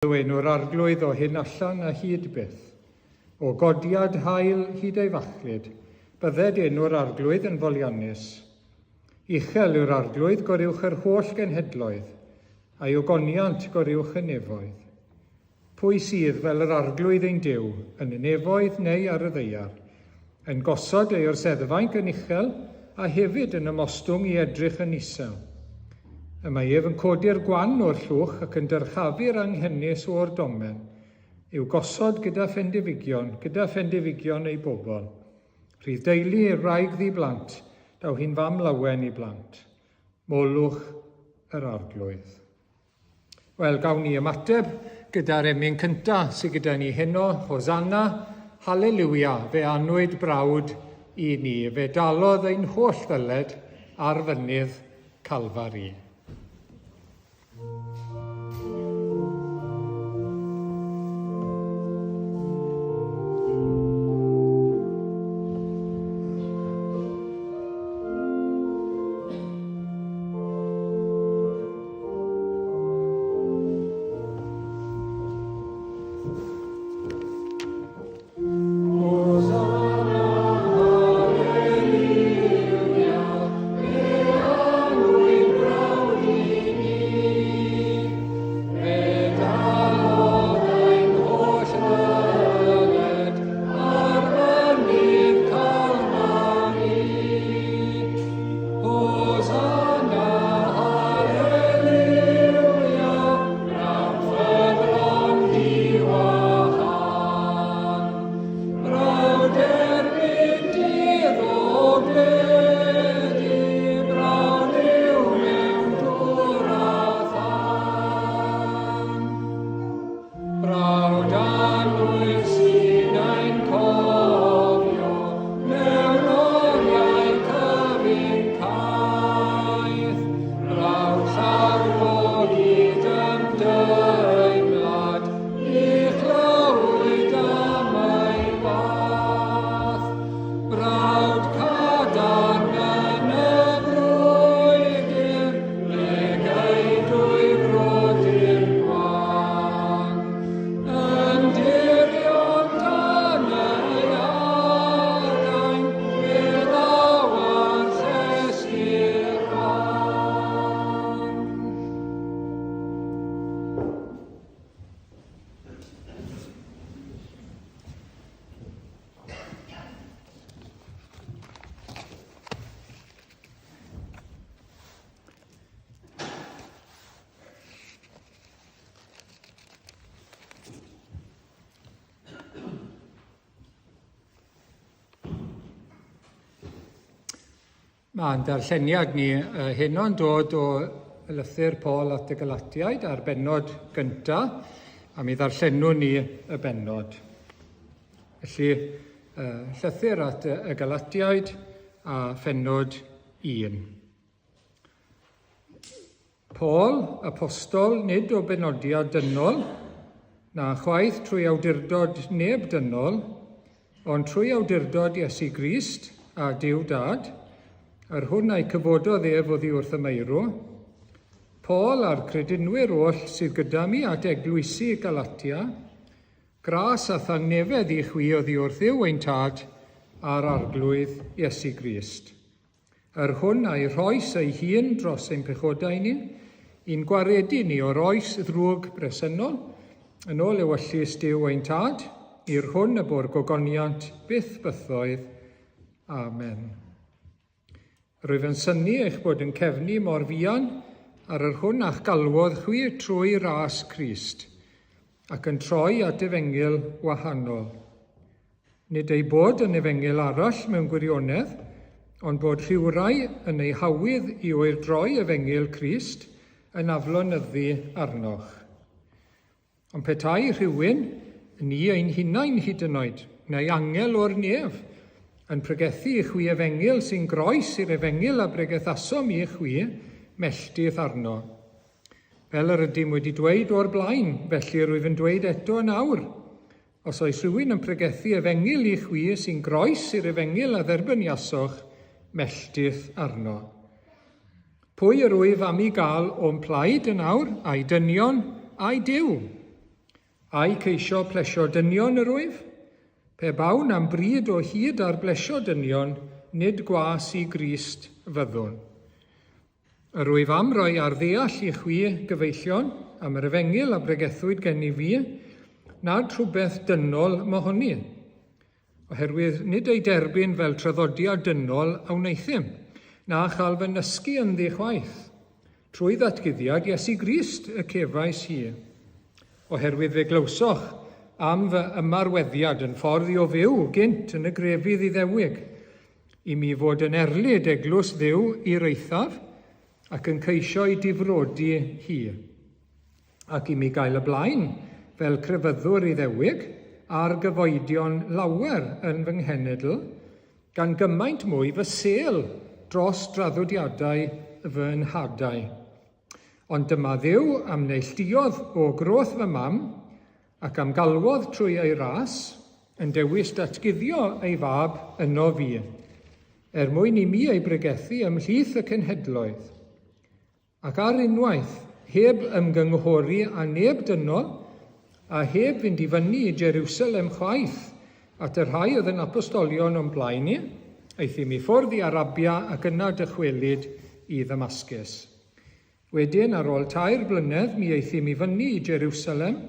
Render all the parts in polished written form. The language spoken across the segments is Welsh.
Yw enw'r Arglwydd o hyn allan a hyd byth. O godiad haul hyd ei fachlud, bydded enw'r Arglwydd yn foliannus. Uchel yw'r Arglwydd goruwch yr holl genhedloedd, a'i ogoniant goruwch y nefoedd. Pwy sydd fel yr Arglwydd ein Duw, yn y nefoedd neu ar y ddaear, yn gosod ei orseddfainc yn uchel a hefyd yn ymostwng i edrych yn isel. Y mae ef yn codi'r gwan o'r llwch ac yn dyrchafu'r anghenus o'r domen, i'w gosod gyda phendefigion, gyda phendefigion ei bobl. Rhydd deulu i'r wraig ddi-blant, daw hi'n fam lawen i blant. Molwch yr Arglwydd. Wel, gawn ni ymateb gyda'r emyn cynta sydd gyda ni heno, Hosanna, Haleliwia, fe anwyd brawd i ni, fe dalodd ein holl ddyled ar fynydd Calfari. Brawd annwyl sy'n ein cofio mewn oriau cyfun caeth, brawd llarwog i dymdeimlad, ni chlywyd am ei fath. Brawd cadarn yn y frwydr, fe geidwy frodyr gwan. Yn dirion dan ei argain, fe ddaw ar llesgir fan. Mae'n darlleniad ni heno'n dod o lythyr Paul at y Galatiaid a'r bennod gynta, a mi ddarllenwn ni y bennod. Felly, llythyr at y Galatiaid a phennod 1. Paul, apostol, nid o benodiad dynol, na chwaith trwy awdurdod neb dynol, ond trwy awdurdod Iesu Grist a Duw Dad, yr hwn a'i cyfododd ef oddi wrth y meirw, Paul a'r credinwyr oll sydd gyda mi at eglwysi Galatia, gras a thangnefedd i chwi oddi wrth Dduw ein Tad a'r Arglwydd Iesu Grist. Yr hwn a'i rhoes ei hun dros ein pechodau ni, i'n gwaredu ni o'r oes ddrwg bresennol, yn ôl ewyllys Duw ein Tad, i'r hwn y bo'r gogoniant byth bythoedd. Amen. Rwyf yn synnu eich bod yn cefnu mor fuan ar yr hwn a'ch galwodd chwi trwy ras Crist, ac yn troi at efengyl wahanol. Nid ei bod yn efengyl arall mewn gwirionedd, ond bod rhywrai yn ei hawydd i oerdroi efengyl Crist yn aflonyddu arnoch. Ond petai rhywun, ni ein hunain hyd yn oed, neu angel o'r nef, yn pregethu i chwi efengyl sy'n groes i'r efengyl a bregethasom i chwi, melltith arno. Fel yr ydym wedi dweud o'r blaen, felly rwyf yn dweud eto yn awr, Os oes rhywun yn pregethu efengyl i chwi sy'n groes i'r efengyl a dderbyniasoch, melltith arno. Pwy yr wyf am i gael o'm plaid yn awr, a'i dynion, a'i Duw? Ai ceisio plesio dynion yr wyf? Pe bawn am bryd o hyd ar blesio dynion, nid gwas i Grist fyddwn. Yr wyf am roi ar ddeall i chwi, gyfeillion, am yr efengyl a bregethwyd gennyf fi, nad rhywbeth dynol mohoni, oherwydd nid ei derbyn fel traddodiad dynol a wnaethum, na chael fy nysgu ynddi chwaith. Trwy ddatguddiad Iesu Grist y cefais hi. Oherwydd fe glywsoch am fy ymarweddiad yn ffordd i o fyw gynt yn y grefydd Iddewig, i mi fod yn erlid eglwys Dduw i'r eithaf, ac yn ceisio ei difrodi hi, ac i mi gael y blaen fel crefyddwr Iddewig ar gyfoedion lawer yn fy nghenedl, gan gymaint mwy fy sêl dros draddodiadau fy nhadau. Ond dyma Dduw a'm neilltuodd o groth fy mam, ac a'm galwodd trwy ei ras, yn dewis datguddio ei fab yno fi, er mwyn i mi ei bregethu ymhlith y cenhedloedd. Ac ar unwaith, heb ymgynghori â neb dynol, a heb fynd i fyny i Jeriwsalem chwaith, at y rhai oedd yn apostolion o'm blaen i, aethum i ffwrdd i Arabia ac yna dychwelyd i Ddamascus. Wedyn, ar ôl tair blynedd, mi aethum i fyny i Jeriwsalem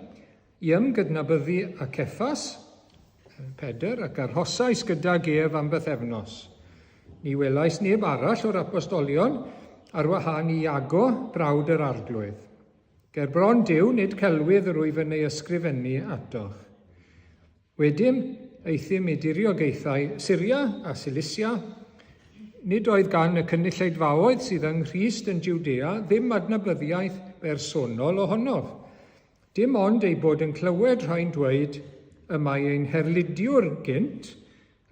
i ymgydnabyddu â Ceffas, Pedr, ac arhosais gydag ef am bythefnos. Ni welais neb arall o'r apostolion ar wahân i Iago, brawd yr Arglwydd. Ger bron Duw, nid celwydd yr wyf yn ei ysgrifennu atoch. Wedyn, euthum i diriogaethau Syria a Cilicia. Nid oedd gan y cynulleidfaoedd sydd yng Nghrist yn Jwdea ddim adnabyddiaeth bersonol ohonof. Dim ond eu bod yn clywed rhai'n dweud, Y mae ein herlidiwr gynt,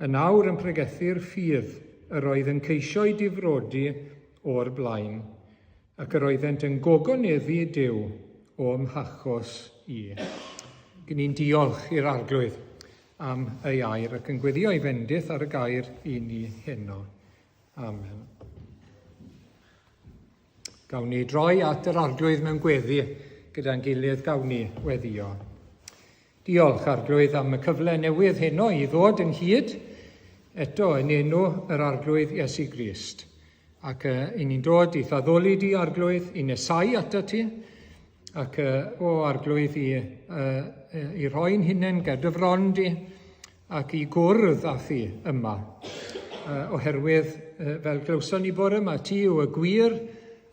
yn awr yn pregethu'r ffydd yr oedd yn ceisio'i difrodi o'r blaen. Ac yr oeddent yn gogoneddu Duw o'm hachos i. Gyn ni'n diolch i'r Arglwydd am ei air ac yn gweddio ei fendith ar y gair i ni heno. Amen. Gawn ni droi at yr Arglwydd mewn gweddi gyda'n gilydd, gawn ni weddio. Diolch, Arglwydd, am y cyfle newydd heno i ddod ynghyd eto yn enw yr Arglwydd Iesu Grist. Ac uh, i ni'n dod i'th addoli di, Arglwydd, i nesau ato ti, ac uh, o Arglwydd i, uh, i rhoi'n hunain ger dy fron di, ac i gwrdd â thi yma. Uh, oherwydd, uh, fel glywson ni bore yma, ti yw y gwir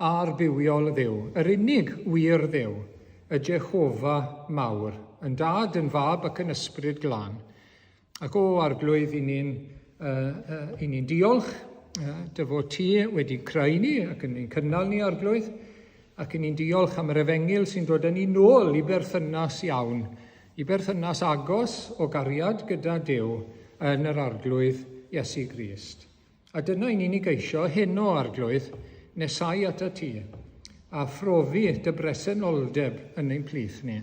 a'r bywiol Dduw, yr unig wir Dduw, y Jehofa mawr, yn dad, yn fab ac yn ysbryd glân. Ac o Arglwydd, i ni'n uh, uh, i ni'n diolch uh, dy fod ti wedi creu ni ac yn ni'n cynnal ni, Arglwydd, ac i ni'n diolch am yr efengyl sy'n dod â ni nôl i berthynas iawn, i berthynas agos o gariad gyda Duw yn yr Arglwydd Iesu Grist. A dyna i ni'n ei geisio heno, Arglwydd, nesau atat ti, a phrofi dy bresenoldeb yn ein plith ni.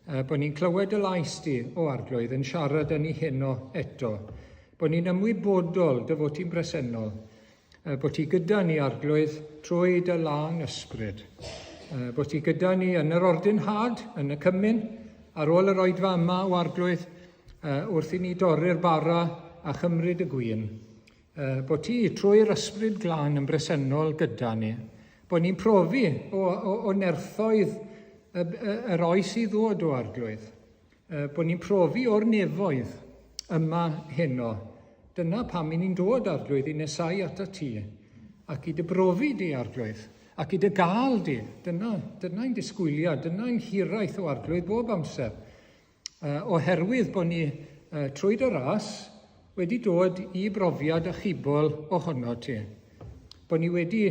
Bod ni'n clywed dy lais di, o Arglwydd, yn siarad â ni heno eto. Bod ni'n ymwybodol dy fod ti'n bresennol. Bod ti gyda ni, Arglwydd, trwy dy lân ysbryd. Bod ti gyda ni yn yr ordinhad, yn y cymun, ar ôl yr oedfa yma, o Arglwydd, wrth i ni dorri'r bara a chymryd y gwin. Bod ti, trwy'r Ysbryd Glân, yn bresennol gyda ni. Bod ni'n profi o, o, o nerthoedd y, y, yr oes i ddod o Arglwydd. Bod ni'n profi o'r nefoedd yma heno. Dyna pam i ni'n dod, Arglwydd, i nesau atat ti, ac i dy brofi di, Arglwydd, ac i dy gael di. Dyna, dyna ein disgwyliad, dyna ein hiraeth o Arglwydd bob amser. Oherwydd bod ni, trwy dy ras, wedi dod i brofiad achubol ohono ti. Bod ni wedi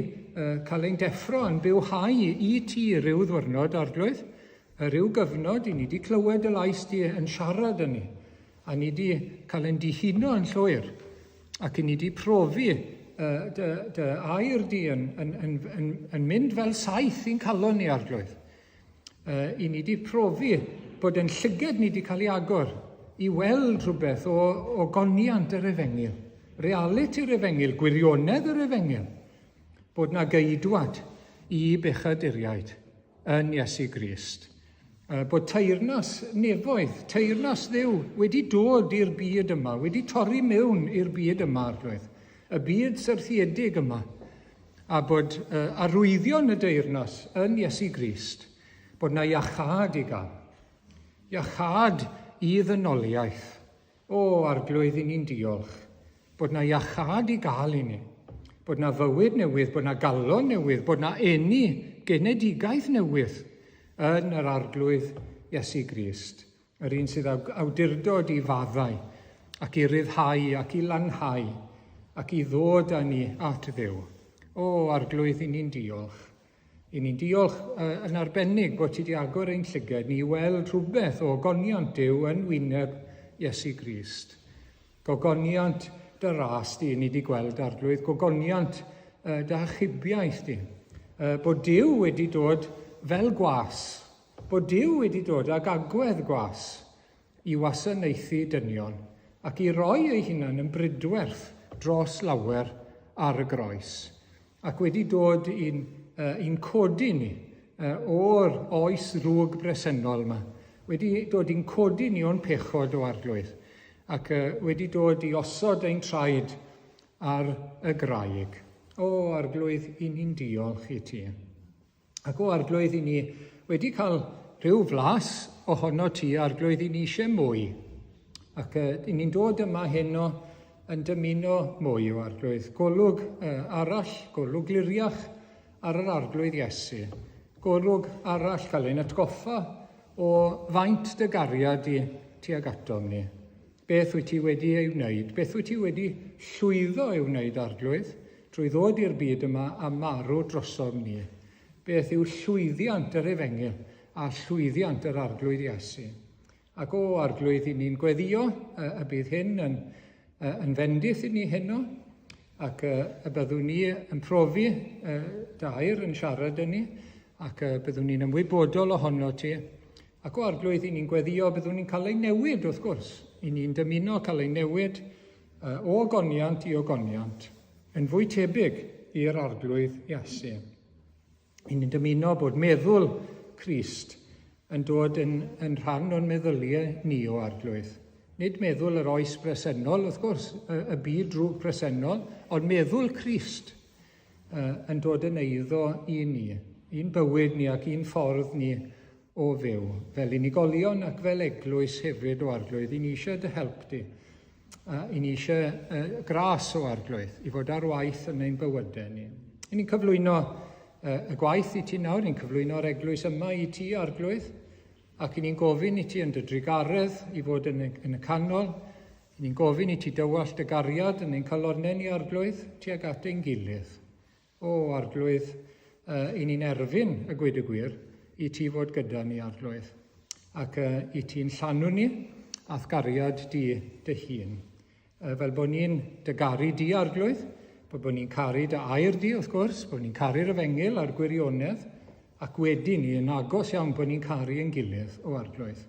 cael ein deffro a'n bywhau i ti ryw ddwrnod, Arglwydd, rhyw gyfnod i ni wedi clywed y lais di yn siarad â ni, a ni wedi cael ein dihuno yn llwyr, ac i ni wedi profi dy, dy air di yn, yn, yn, yn, yn mynd fel saeth i'n calon ni, Arglwydd. I ni 'di profi bod ein llyged ni 'di cael ei agor i weld rhywbeth o ogoniant yr efengyl, realiti'r efengyl, gwirionedd yr efengyl, bod 'na geidwad i bechaduriaid yn Iesu Grist. Bod teyrnas nefoedd, teyrnas Dduw wedi dod i'r byd yma, wedi torri mewn i'r byd yma, Arglwydd, y byd syrthiedig yma, a bod arwyddion y deyrnas yn Iesu Grist, bod na iachâd i gael. Iachâd i ddynoliaeth. O, Arglwydd, i ni'n diolch bod 'na iachâd i gael i ni, bod 'na fywyd newydd, bod 'na galon newydd, bod 'na eni genedigaeth newydd yn yr Arglwydd Iesu Grist, yr un sydd ag awdurdod i faddau ac i ryddhau ac i lanhau ac i ddod â ni at Dduw. O, Arglwydd, i ni'n diolch. I ni'n diolch yn arbennig bod ti wedi agor ein llyged ni i weld rhywbeth o ogoniant Duw yn wyneb Iesu Grist. Gogoniant dy ras di, ni wedi gweld Arglwydd, gogoniant dy achubiaeth di. Bod Duw wedi dod fel gwas, bod Duw wedi dod ag agwedd gwas i wasanaethu dynion ac i roi ei hunan yn bridwerth dros lawer ar y groes. ac wedi dod i'n uh, i'n codi ni uh, o'r oes rwg bresennol yma, wedi dod i'n codi ni o'n pechod o Arglwydd, ac uh, wedi dod i osod ein traed ar y graig. O Arglwydd, i ni'n diolch i ti. Ac o Arglwydd, i ni wedi cael rhyw flas ohono ti, Arglwydd, i ni eisiau mwy. Ac uh, i ni'n dod yma heno yn dymuno mwy o Arglwydd. Golwg uh, arall, golwg gliriach ar yr Arglwydd Iesu. Golwg arall cael ein atgoffa o faint dy gariad di tuag atom ni. Beth wyt ti wedi ei wneud? Beth wyt ti wedi llwyddo ei wneud, Arglwydd, trwy ddod i'r byd yma a marw drosom ni? Beth yw llwyddiant yr Efengyl a llwyddiant yr Arglwydd Iesu? Ac o, Arglwydd, i ni'n gweddio y bydd hyn yn, yn fendith i ni heno, ac y byddwn ni yn profi dair yn siarad yn ni, ac y byddwn ni'n ymwybodol ohono ti, Ac o Arglwydd, i ni'n gweddio byddwn ni'n cael ein newid, wrth gwrs. I ni'n dymuno cael ein newid o ogoniant i ogoniant, yn fwy tebyg i'r Arglwydd Iesu. I ni'n dymuno bod meddwl Crist yn dod yn, yn rhan o'n meddyliau ni o Arglwydd. Nid meddwl yr oes bresennol, wrth gwrs, y, y byd drwg presennol, ond meddwl Crist yn dod yn eiddo i ni, i'n bywyd ni ac i'n ffordd ni o fyw, fel unigolion ac fel eglwys hefyd o Arglwydd. I ni eisiau dy help di. I ni eisiau uh, gras o Arglwydd i fod ar waith yn ein bywydau ni. I ni'n cyflwyno uh, y gwaith i ti nawr, ni'n cyflwyno'r eglwys yma i ti, Arglwydd, ac i ni'n gofyn i ti yn dy drugaredd i fod yn y, yn y canol. I ni'n gofyn i ti dywallt dy gariad yn ein calonnau ni, Arglwydd, tuag at ein gilydd. O, Arglwydd, uh, i ni'n erfyn y gwyd y gwir i ti fod gyda ni, Arglwydd, ac uh, i ti'n llanw ni a'th gariad di dy hun. Uh, fel bod ni'n dy garu di, Arglwydd, bod bod ni'n caru dy air di, wrth gwrs, bod ni'n caru'r efengyl a'r gwirionedd, ac wedyn ni yn agos iawn bod ni'n caru ein gilydd, o Arglwydd.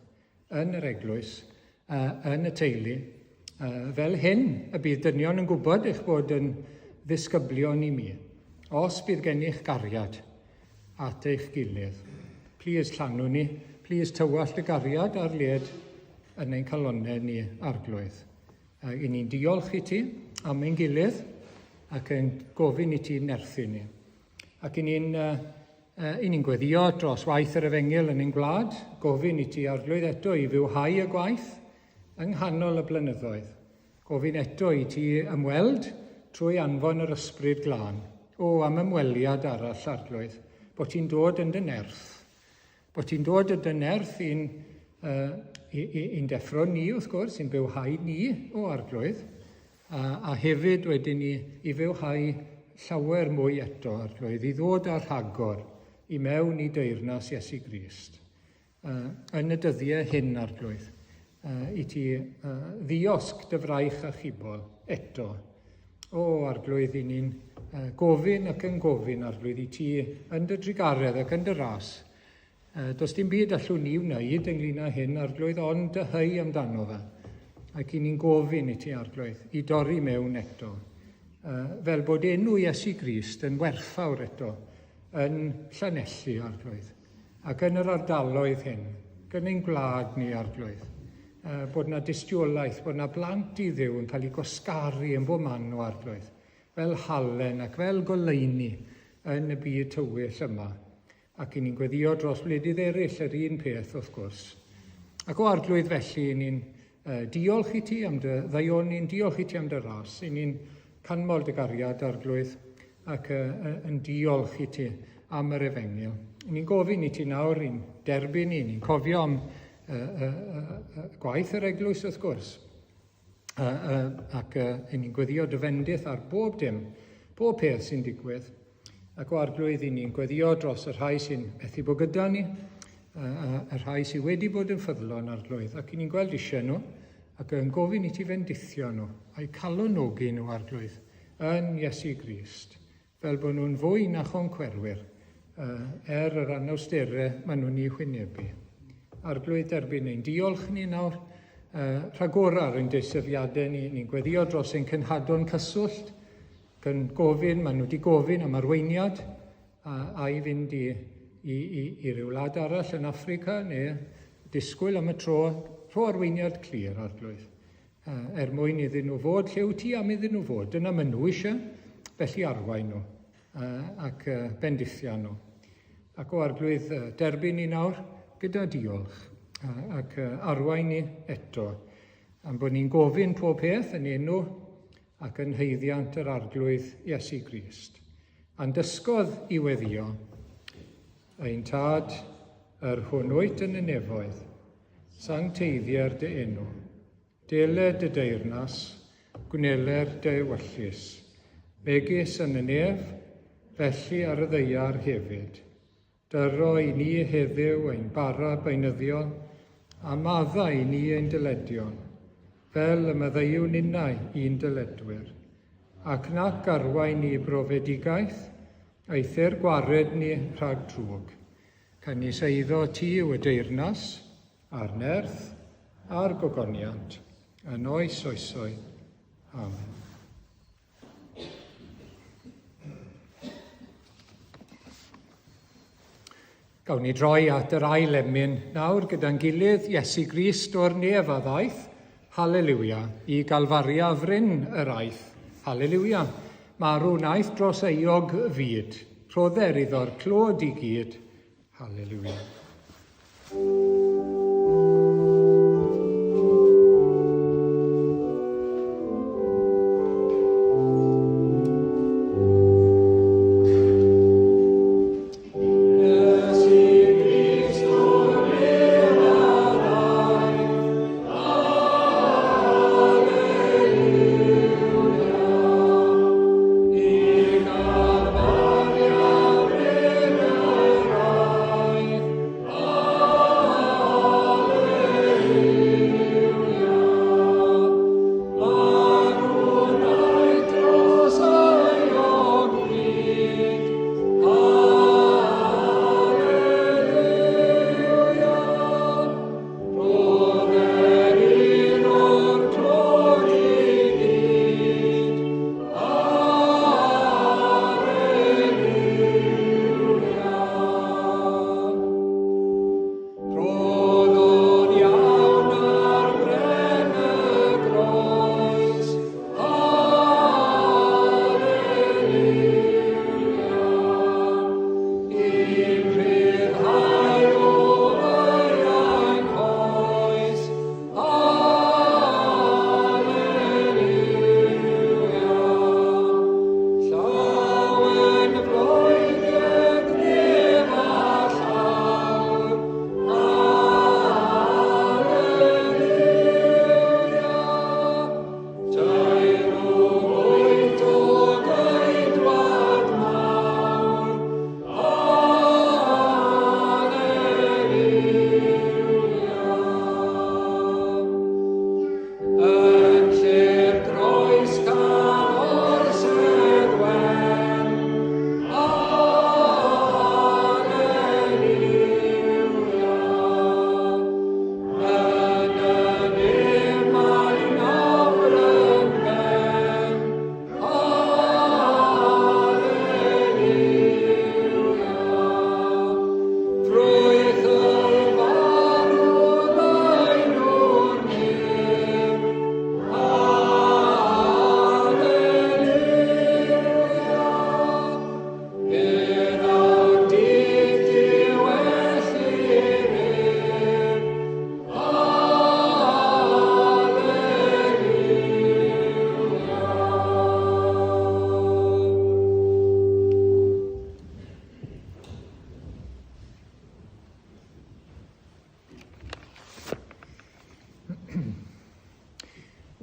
yn yr eglwys, yn y teulu. Fel hyn y bydd dynion yn gwybod eich bod yn ddisgyblion i mi, os bydd gennych gariad at eich gilydd. Plîs llanw ni, plîs tywallt y gariad ar led yn ein calonnau ni, Arglwydd. I ni'n diolch i ti am ein gilydd ac yn gofyn i ti nerthu ni. Ac i ni'n uh, i ni'n gweddio dros waith yr efengyl yn ein gwlad, gofyn i ti Arglwydd eto i fywhau y gwaith yng nghanol y blynyddoedd. Gofyn eto i ti ymweld trwy anfon yr Ysbryd Glân. O, am ymweliad arall, Arglwydd, bod ti'n dod yn dy nerth. Bod ti'n dod yn dy nerth i'n, uh, i'n deffro ni, wrth gwrs, i'n bywhau ni, o Arglwydd, A, a hefyd wedyn ni i fywhau llawer mwy eto, Arglwydd, i ddod â rhagor i mewn i deyrnas Iesu Grist. Uh, yn y dyddiau hyn, Arglwydd, uh, i ti uh, ddiosg dy fraich achubol eto. O, Arglwydd, i ni'n uh, gofyn ac yn gofyn, Arglwydd, i ti yn dy drugaredd ac yn dy ras Does dim byd allwn ni wneud ynglyn â hyn, Arglwydd, ond dyheu amdano fe. Ac i ni'n gofyn i ti, Arglwydd, i dorri mewn eto, fel bod enw Iesu Grist yn werthfawr eto yn Llanelli, Arglwydd, ac yn yr ardaloedd hyn. gan ein gwlad ni, Arglwydd. Bod yna dystiolaeth, bod yna blant i Dduw yn cael eu gwasgaru yn bob man o Arglwydd, fel halen ac fel goleuni yn y byd tywyll yma. Ac i ni'n gweddio dros wledydd eraill yr un peth, wrth gwrs. Ac o Arglwydd felly, i ni'n diolch i ti am dy ddaioni'n diolch i ti am dy ras. I ni'n canmol dy gariad, Arglwydd, ac yn diolch i ti am yr efengyl. I ni'n gofyn i ti nawr i'n derbyn ni, ni'n cofio am gwaith yr eglwys, wrth gwrs. Ac i ni'n gweddio dy fendith ar bob dim, bob peth sy'n digwydd. Ac o Arglwydd, i ni'n gweddio dros y rhai sy'n methu bod gyda ni, y rhai sydd wedi bod yn ffyddlon, Arglwydd, ac i ni'n gweld eisiau nhw, ac yn gofyn i ti fendithio nhw, a'u calonogi nhw, Arglwydd, yn Iesu Grist, fel bod nhw'n fwy na choncwerwyr, er yr anawsterau maen nhw'n eu hwynebu. Arglwydd, derbyn ein diolch ni nawr, rhagora ar ein deisyfiadau ni, ni'n gweddio dros ein cenhadon cyswllt, Ac yn gofyn, maen nhw wedi gofyn am arweiniad a, a i fynd i, i, i, i ryw wlad arall yn Affrica neu disgwyl am y tro, rho arweiniad clir, Arglwydd, er mwyn iddyn nhw fod lle wyt ti am iddyn nhw fod. Dyna maen nhw eisiau, felly arwain nhw ac bendithia nhw. Ac o Arglwydd, derbyn ni nawr gyda diolch ac arwain ni eto. Am bod ni'n gofyn pob peth yn enw ac yn haeddiant yr Arglwydd Iesu Grist, a'n dysgodd i weddïo, Ein Tad, yr hwn wyt yn y nefoedd, sancteiddier dy enw, dele dy deyrnas, gwneler dy ewyllys, megis yn y nef, felly ar y ddaear hefyd. Dyro i ni heddiw ein bara beunyddiol, a maddau i ni ein dyledion, fel y maddeuwn ninnau i'n dyledwyr. Ac nac arwain ni i brofedigaeth, eithr gwared ni rhag drwg. Canys eiddo ti yw y deyrnas, a'r nerth, a'r gogoniant, yn oes oesoedd. Amen. Gawn ni droi at yr ail emyn nawr gyda'n gilydd, Iesu Grist o'r nef a ddaeth, Haleliwia, i Galfaria fryn yr aeth, Haleliwia, marw wnaeth dros euog fyd, rhodder iddo'r clod i gyd, Haleliwia.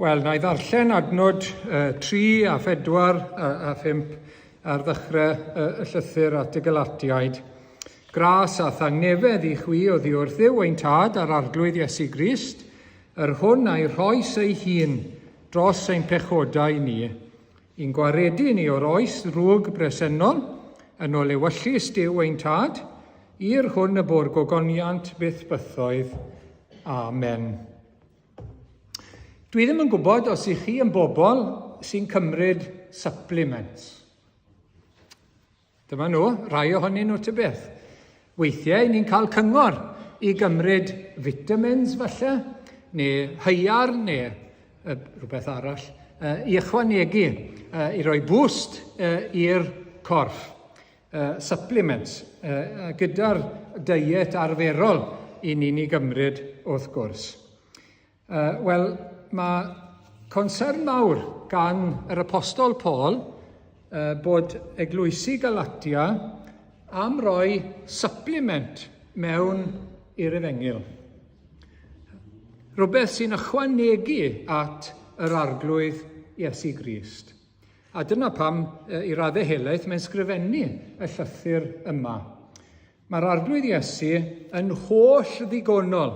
Wel, na i ddarllen adnod 3 a 4 a 5 ar ddechrau y llythyr at y Galatiaid. Gras a thangnefedd i chwi oddi wrth Dduw ein Tad a'r Arglwydd Iesu Grist, yr hwn a'i rhoes ei hun dros ein pechodau ni, i'n gwaredu ni o'r oes ddrwg bresennol, yn ôl ewyllys Duw ein Tad, i'r hwn y bo'r gogoniant byth bythoedd. Amen. Dwi ddim yn gwybod os ych chi yn bobl sy'n cymryd supplements. Dyma nhw, rhai ohonyn nhw ty beth. Weithiau ni'n cael cyngor i gymryd vitamins falle, neu haearn, neu rhywbeth arall, i ychwanegu, i roi boost i'r corff. Supplements, gyda'r diet arferol i ni'n ei gymryd wrth gwrs. Wel, mae concern mawr gan yr Apostol Paul bod eglwysi Galatia am roi supplement mewn i'r efengyl. Rhywbeth sy'n ychwanegu at yr Arglwydd Iesu Grist. A dyna pam, i raddau helaeth, mae'n sgrifennu y llythyr yma. Mae'r Arglwydd Iesu yn holl ddigonol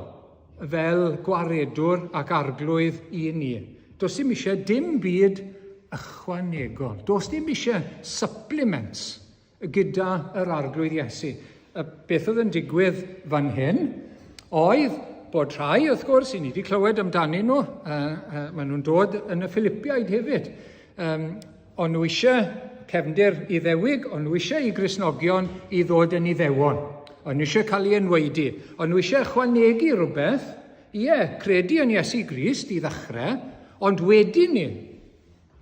fel gwaredwr ac arglwydd i ni. Does dim eisiau dim byd ychwanegol. Does dim eisiau supplements gyda yr Arglwydd Iesu. A beth oedd yn digwydd fan hyn oedd bod rhai, wrth gwrs, i ni wedi clywed amdanyn nhw, maen nhw'n dod yn y Philippiaid hefyd, um, o'n nhw eisiau cefndir Iddewig, o'n nhw eisiau i Gristnogion i ddod yn Iddewon. O'n nhw eisiau cael ei enwaedu. O'n nhw eisiau ychwanegu rhywbeth, ie, credu yn Iesu Grist i ddechrau, ond wedyn ni,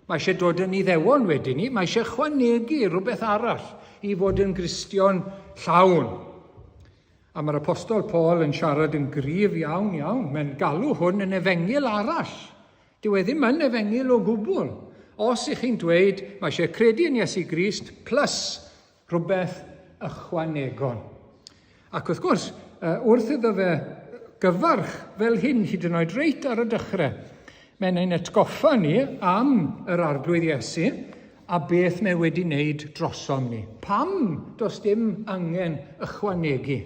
Mae eisiau dod yn Iddewon wedyn ni, mae eisiau ychwanegu rhywbeth arall i fod yn Gristion llawn. A mae'r Apostol Paul yn siarad yn gryf iawn, iawn. Mae'n galw hwn yn efengyl arall. Dyw e ddim yn efengyl o gwbl. Os ych chi'n dweud, mae eisiau credu yn Iesu Grist plus rhywbeth ychwanegol. Ac wrth gwrs, wrth iddo fe gyfarch fel hyn hyd yn oed reit ar y dechrau, mae'n ein atgoffa ni am yr Arglwydd Iesu a beth mae wedi wneud drosom ni. Pam does dim angen ychwanegu?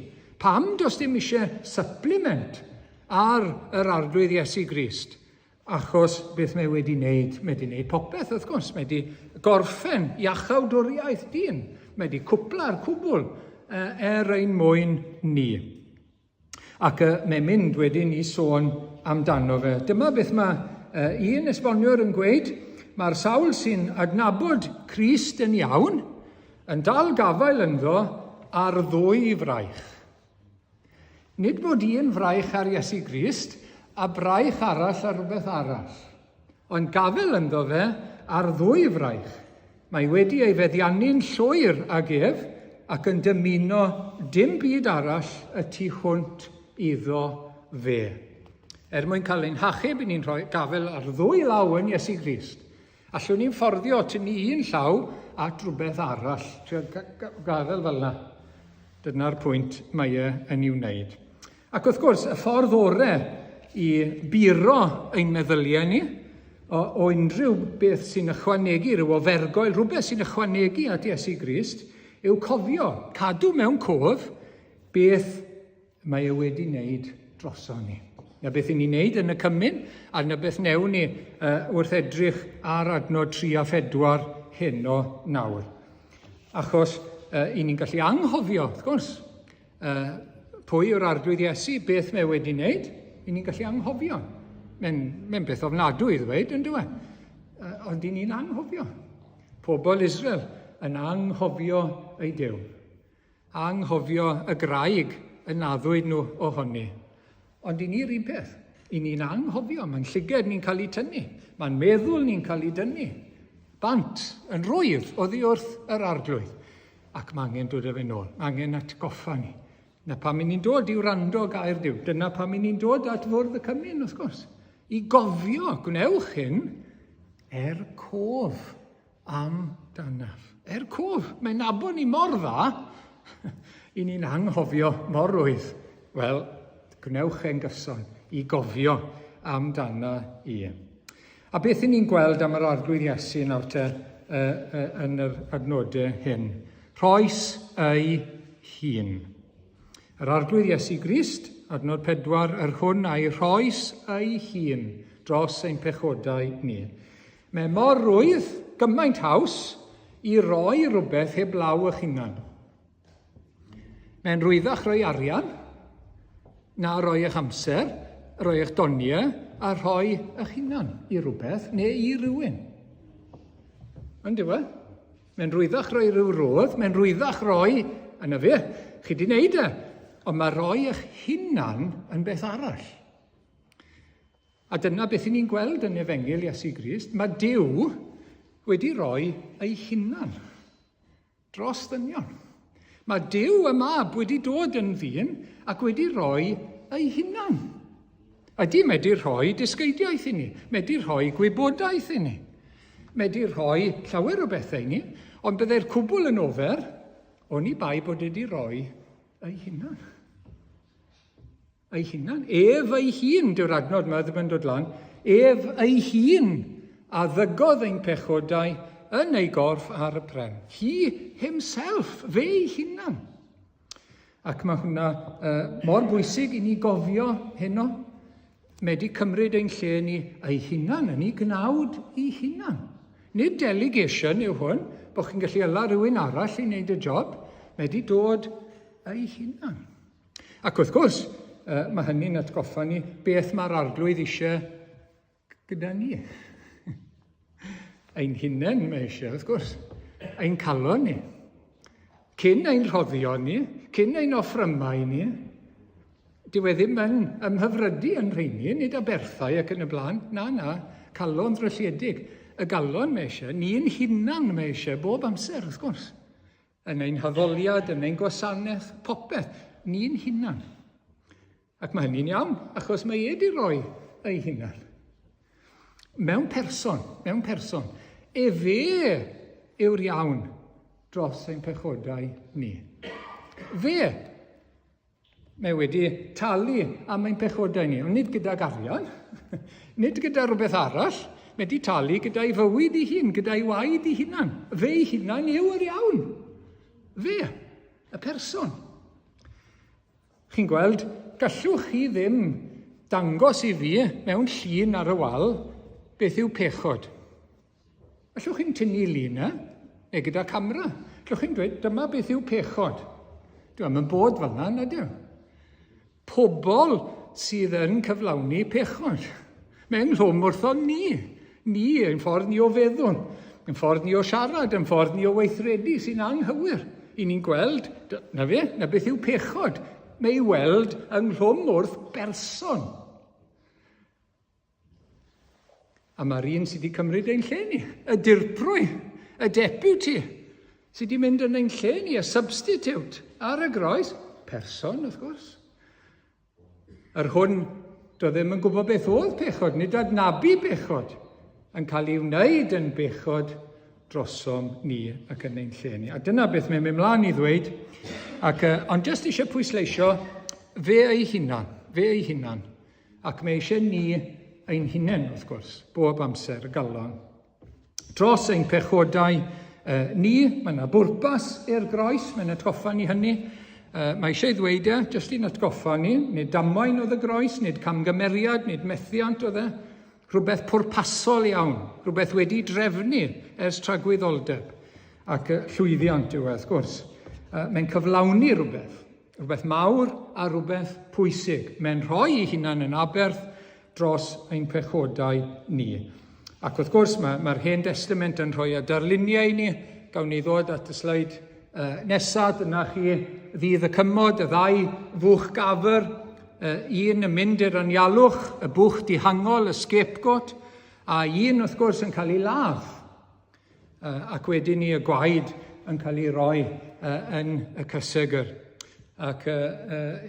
Pam does dim eisiau supplement ar yr Arglwydd Iesu Grist? Achos beth mae wedi wneud? Mae wedi wneud popeth, wrth gwrs. Mae wedi gorffen iachawdwriaeth dyn. Mae wedi cwpla'r cwbl er ein mwyn ni. Ac mae'n mynd wedyn i sôn amdano fe. Dyma beth mae un esboniwr yn gweud. Mae'r sawl sy'n adnabod Crist yn iawn yn dal gafael ynddo ar ddwy fraich. Nid bod un fraich ar Iesu Grist a braich arall ar rhywbeth arall, ond gafael ynddo fe ar ddwy fraich. Mae wedi ei feddiannu'n llwyr ag ef ac yn dymuno dim byd arall y tu hwnt iddo fe. Er mwyn cael ein hachub, i ni'n rhoi gafael ar ddwy law yn Iesu Grist. Allwn ni'n fforddio tynnu un llaw at rhywbeth arall, trio gafael fel yna. Dyna'r pwynt mae e yn ei wneud. Ac wrth gwrs, y ffordd orau i buro ein meddyliau ni o, o unrhyw beth sy'n ychwanegu, rhyw ofergoel, rhywbeth sy'n ychwanegu at Iesu Grist, yw cofio, cadw mewn cof beth Mae e wedi wneud droson ni. Na beth i ni'n wneud yn y cymun, a na beth wnewn ni wrth edrych ar adnod 3 a 4 heno nawr. Achos i ni'n gallu anghofio, wrth gwrs, pwy yw'r Arglwydd Iesu, beth mae wedi wneud, i ni'n gallu anghofio. Mae'n mae beth ofnadwy i ddweud, yn dweud. Ond i ni'n anghofio. Pobl Israel yn anghofio ei Duw. Anghofio y graig y naddwyd nhw ohoni. Ond i ni'r un peth. I ni'n anghofio, mae'n llyged ni'n cael ei tynnu, mae'n meddwl ni'n cael ei dynnu. Bant, yn rwydd, oddi wrth yr Arglwydd. Ac mae angen dod â fe nôl, mae angen atgoffa ni. Na pam i ni'n dod i wrando gair Duw, dyna pam i ni'n dod at fwrdd y cymun, wrth gwrs. I gofio, gwnewch hyn er cof. Am danaf. Er cof, mae'n nabod ni mor dda, i ni'n anghofio mor rwydd. Wel, gwnewch e'n gyson i gofio amdana i. A beth 'y ni'n gweld am yr Arglwydd Iesu nawr te uh, uh, yn yr adnodau hyn? Rhoes ei hun. Yr Arglwydd Iesu Grist, adnod 4, yr hwn a'i rhoes ei hun dros ein pechodau ni. Mae mor rwydd, gymaint haws, i roi rhywbeth heb law eich hunan. Mae'n rwyddach rhoi arian na roi eich amser, rhoi eich doniau a rhoi eich hunan i rhywbeth neu i rywun. Ond yw e? Mae'n rwyddach rhoi rhyw rodd, mae'n rwyddach roi, yna fe, chi di wneud e, ond mae rhoi eich hunan yn beth arall. A dyna beth i ni'n gweld yn Efengyl Iesu Grist, mae Duw wedi rhoi ei hunan dros ddynion. Mae Duw y Mab wedi dod yn ddyn ac wedi rhoi ei hunan. Ydy, mae wedi rhoi dysgeidiaeth i ni, mae wedi rhoi gwybodaeth i ni, mae wedi rhoi llawer o bethau i ni, ond byddai'r cwbl yn ofer, oni bai bod wedi rhoi ei hunan. Ei hunan. Ef ei hun, dyw'r adnod yma ddim yn dod lan, ef ei hun a ddygodd ein pechodau yn ei gorff ar y pren. He himself, fe ei hunan. Ac mae hwnna uh, mor bwysig i ni gofio heno. Mae wedi cymryd ein lle ni ei hunan, yn ei gnawd ei hunan. Nid delegation yw hwn, bod chi'n gallu yla rhywun arall i wneud y job. Mae wedi dod ei hunan. Ac wrth gwrs, uh, mae hynny'n atgoffa ni beth mae'r arglwydd eisiau gyda ni. Ein hunain mae eisiau, wrth gwrs. Ein calon ni. Cyn ein rhoddion ni, cyn ein offrymau ni, dyw e ddim yn ymhyfrydu yn rheini, nid aberthau ac yn y blaen. Na, na, calon ddrylliedig. Y galon mae eisiau, ni'n hunan mae eisiau bob amser, wrth gwrs. Yn ein haddoliad, yn ein gwasanaeth, popeth, ni'n hunan. Ac mae hynny'n iawn, achos mae e wedi rhoi ei hunan. Mewn person, mewn person. Efe yw'r iawn dros ein pechodau ni. Fe Mae wedi talu am ein pechodau ni, ond nid gydag arian, nid gyda rhywbeth arall, mae wedi talu gyda'i fywyd ei hun, gyda'i waed ei hunan. Fe ei hunan yw yr iawn. Fe, y person. Chi'n gweld, gallwch chi ddim dangos i fi mewn llun ar y wal beth yw pechod. Allwch chi'n tynnu lun e, neu gyda camera. Allwch chi'n dweud, dyma beth yw pechod. Dwi am yn bod fel yna, na dyw. Pobl sydd yn cyflawni pechod. Mae ynghlwm wrtho ni. Ni, ein ffordd ni o feddwl, ein ffordd ni o siarad, ein ffordd ni o weithredu sy'n anghywir. I ni'n gweld, na fe, na beth yw pechod. Mae i weld ynghlwm wrth berson. A mae'r un sydd wedi cymryd ein lle ni, y dirprwy, y deputy, sydd wedi mynd yn ein lle ni, y substitute, ar y groes, person, wrth gwrs. Yr hwn, do ddim yn gwybod beth oedd pechod, nid adnabu pechod, yn cael ei wneud yn bechod drosom ni ac yn ein lle ni. A dyna beth mae'n mynd mlaen i ddweud, ac, uh, ond jyst eisiau pwysleisio, fe ei hunan, fe ei hunan, Ac mae eisiau ni ein hunain, wrth gwrs, bob amser, y galon. Dros ein pechodau uh, ni, mae yna bwrpas i'r groes, mae'n atgoffa ni hynny. Uh, mae eisiau ddweud e, jyst i'n atgoffa ni, nid damwain oedd y groes, nid camgymeriad, nid methiant oedd e, rhywbeth pwrpasol iawn, rhywbeth wedi drefnu ers tragwyddoldeb, ac uh, llwyddiant yw e, wrth gwrs. Uh, mae'n cyflawni rhywbeth. Rhywbeth mawr a rhywbeth pwysig. Mae'n rhoi ei hunan yn aberth dros ein pechodau ni. Ac wrth gwrs, mae'r mae Hen Testament yn rhoi y darluniau i ni. Gawn ni ddod at y sleid uh, nesaf. Dyna chi ddydd y cymod, y ddau fwch gafr, uh, un yn mynd i'r anialwch, y bwch dihangol, y scapegoat, a un wrth gwrs yn cael ei ladd. Ac wedyn ni y gwaed yn cael ei roi yn y cysegr. Ac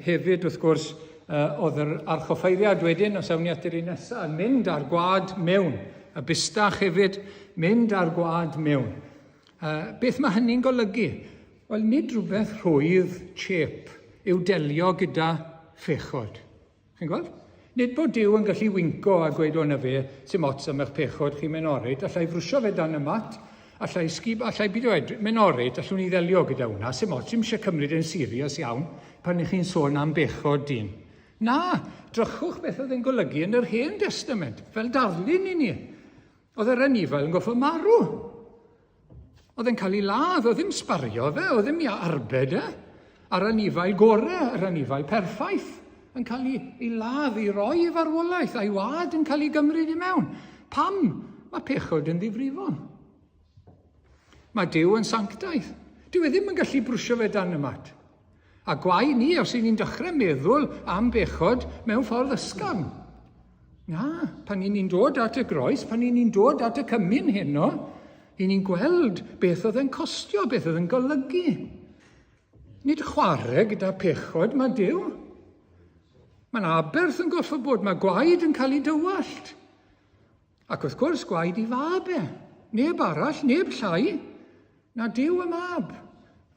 hefyd, wrth gwrs, oedd yr archoffeiriad wedyn, os awn ni at yr un nesaf, yn mynd â'r gwad mewn. Y bustach hefyd, mynd â'r gwad mewn. Beth mae hynny'n golygu? Wel, nid rhywbeth rhwydd, chep, yw delio gyda phechod. Chi'n gweld? Nid bod Duw yn gallu winco a gweud, o na fe, sy'n ots am eich pechod chi, mae'n oreit, allai frwsio fe dan y mat, allai sgib, allai byd o edrych, mae'n oreit, allwn ni ddelio gyda hwnna, sy'n ots, ddim eisiau cymryd yn serious iawn pan ych chi'n sôn am bechod dyn. Na, drychwch beth oedd e'n golygu yn yr Hen Destament, fel darlun i ni. Oedd yr anifail yn goffo marw. Oedd e'n cael ei ladd, oedd ddim sbario fe, oedd ddim i arbed e. A'r anifail gore, yr anifail perffaith, yn cael ei, ei ladd, ei roi i farwolaeth, a'i wad yn cael ei gymryd i mewn. Pam? Mae pechod yn ddifrifol. Mae Duw yn sanctaidd. Dyw e ddim yn gallu brwsio fe dan y mat. A gwae ni os y'n ni'n dechrau meddwl am bechod mewn ffordd ysgafn. Na, pan y'n ni'n dod at y groes, pan y'n ni'n dod at y cymun heno, y'n ni'n gweld beth oedd e'n costio, beth oedd e'n golygu. Nid chwarae gyda pechod mae Duw. Mae'n aberth yn gorfod bod, mae gwaed yn cael ei dywallt. Ac wrth gwrs, gwaed i fab e. Neb arall, neb llai, na Duw y mab.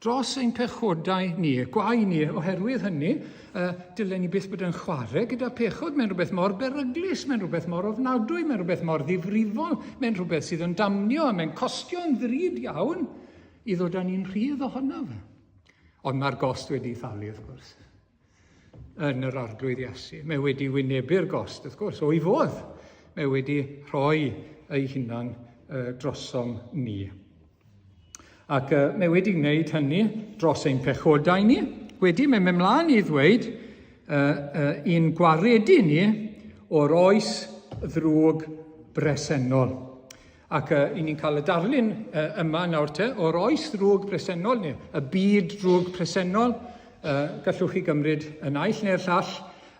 Dros ein pechodau ni, gwae ni, oherwydd hynny, uh, dylen ni byth bod yn chwarae gyda pechod. Mae'n rhywbeth mor beryglus, mae'n rhywbeth mor ofnadwy, mae'n rhywbeth mor ddifrifol, mae'n rhywbeth sydd yn damnio, mae'n costio'n ddrud iawn i ddod â ni'n rhydd ohono fe. Ond mae'r gost wedi thalu, wrth gwrs. yn yr Arglwydd Iesu. Mae wedi wynebu'r gost, wrth gwrs, o'i fodd. Mae wedi rhoi ei hunan uh, drosom ni. Ac uh, mae wedi gwneud hynny dros ein pechodau ni. Wedi mae'n mynd mlaen i ddweud uh, uh, i'n gwaredu ni o'r oes ddrwg bresennol. Ac uh, i ni'n cael y darlun uh, yma nawr te, o'r oes ddrwg bresennol, neu y byd drwg presennol, uh, gallwch chi gymryd y naill neu'r llall,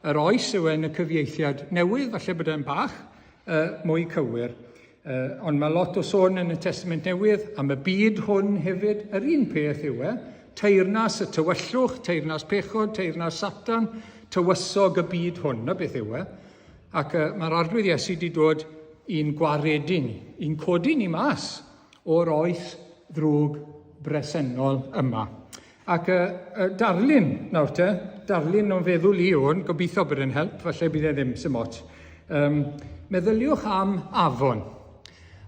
yr oes yw yn y cyfieithiad newydd, falle bod e'n bach uh, mwy cywir. Uh, ond mae lot o sôn yn y Testament Newydd am y byd hwn hefyd, yr un peth yw e, teyrnas y tywyllwch, teyrnas pechod, teyrnas Satan, tywysog y byd hwn, na beth yw e. Ac uh, mae'r Arglwydd Iesu wedi dod i'n gwaredu ni, i'n codi ni mas o'r oes ddrwg bresennol yma. Ac y uh, darlun nawr te, darlun o'n feddwl i hwn, gobeithio bod e'n help, falle bydd e ddim, sy'n mot. Um, meddyliwch am afon.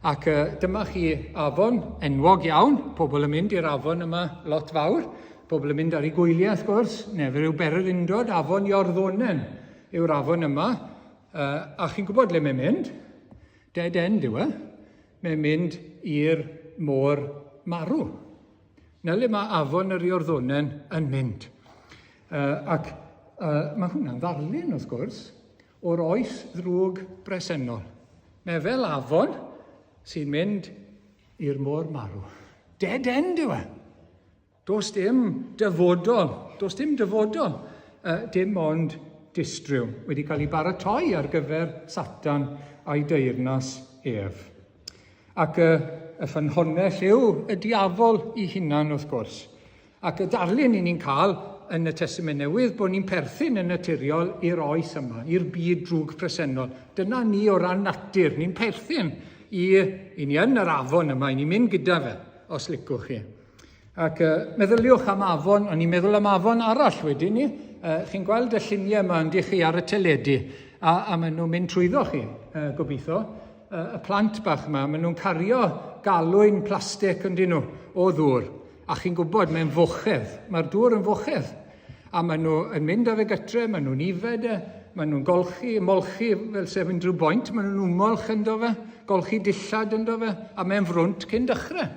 Ac uh, dyma chi afon enwog iawn, pobl yn mynd i'r afon yma lot fawr, pobl yn mynd ar ei gwyliau wrth gwrs, neu fe ryw bererindod, afon Iorddonen yw'r afon yma, Uh, a chi'n gwybod le mae'n mynd? Dead end yw e. Mae'n mynd i'r môr marw. Na le mae afon yr Iorddonen yn mynd. Uh, ac uh, mae hwnna'n ddarlun, wrth gwrs, o'r oes ddrwg bresennol. Mae fel afon sy'n mynd i'r môr marw. Dead end yw e. Does dim dyfodol, does dim dyfodol, uh, dim ond distryw wedi cael ei baratoi ar gyfer Satan a'i deyrnas ef. Ac y, y ffynhonnell yw y diafol i hunan wrth gwrs. Ac y darlun i ni'n cael yn y Testament Newydd bod ni'n perthyn yn naturiol i'r oes yma, i'r byd drwg presennol. Dyna ni o ran natur, ni'n perthyn i, i ni yn yr afon yma, i ni'n mynd gyda fe, os licwch chi. Ac uh, meddyliwch am afon, o'n i'n meddwl am afon arall wedyn ni. Uh, chi'n gweld y lluniau yma ynddi chi ar y teledu, a, a maen nhw'n mynd trwyddo chi, uh, gobeithio. Uh, y plant bach yma, maen nhw'n cario galwyn plastig yndyn nhw o ddŵr. A chi'n gwybod, mae'n fochedd. Mae'r dŵr yn fochedd. A maen nhw yn mynd â fe gytre, maen nhw'n ifed e, maen nhw'n golchi, molchi fel sef unrhyw boint, maen nhw'n wmolch ynddo fe, golchi dillad ynddo fe, a mae'n frwnt cyn dechrau.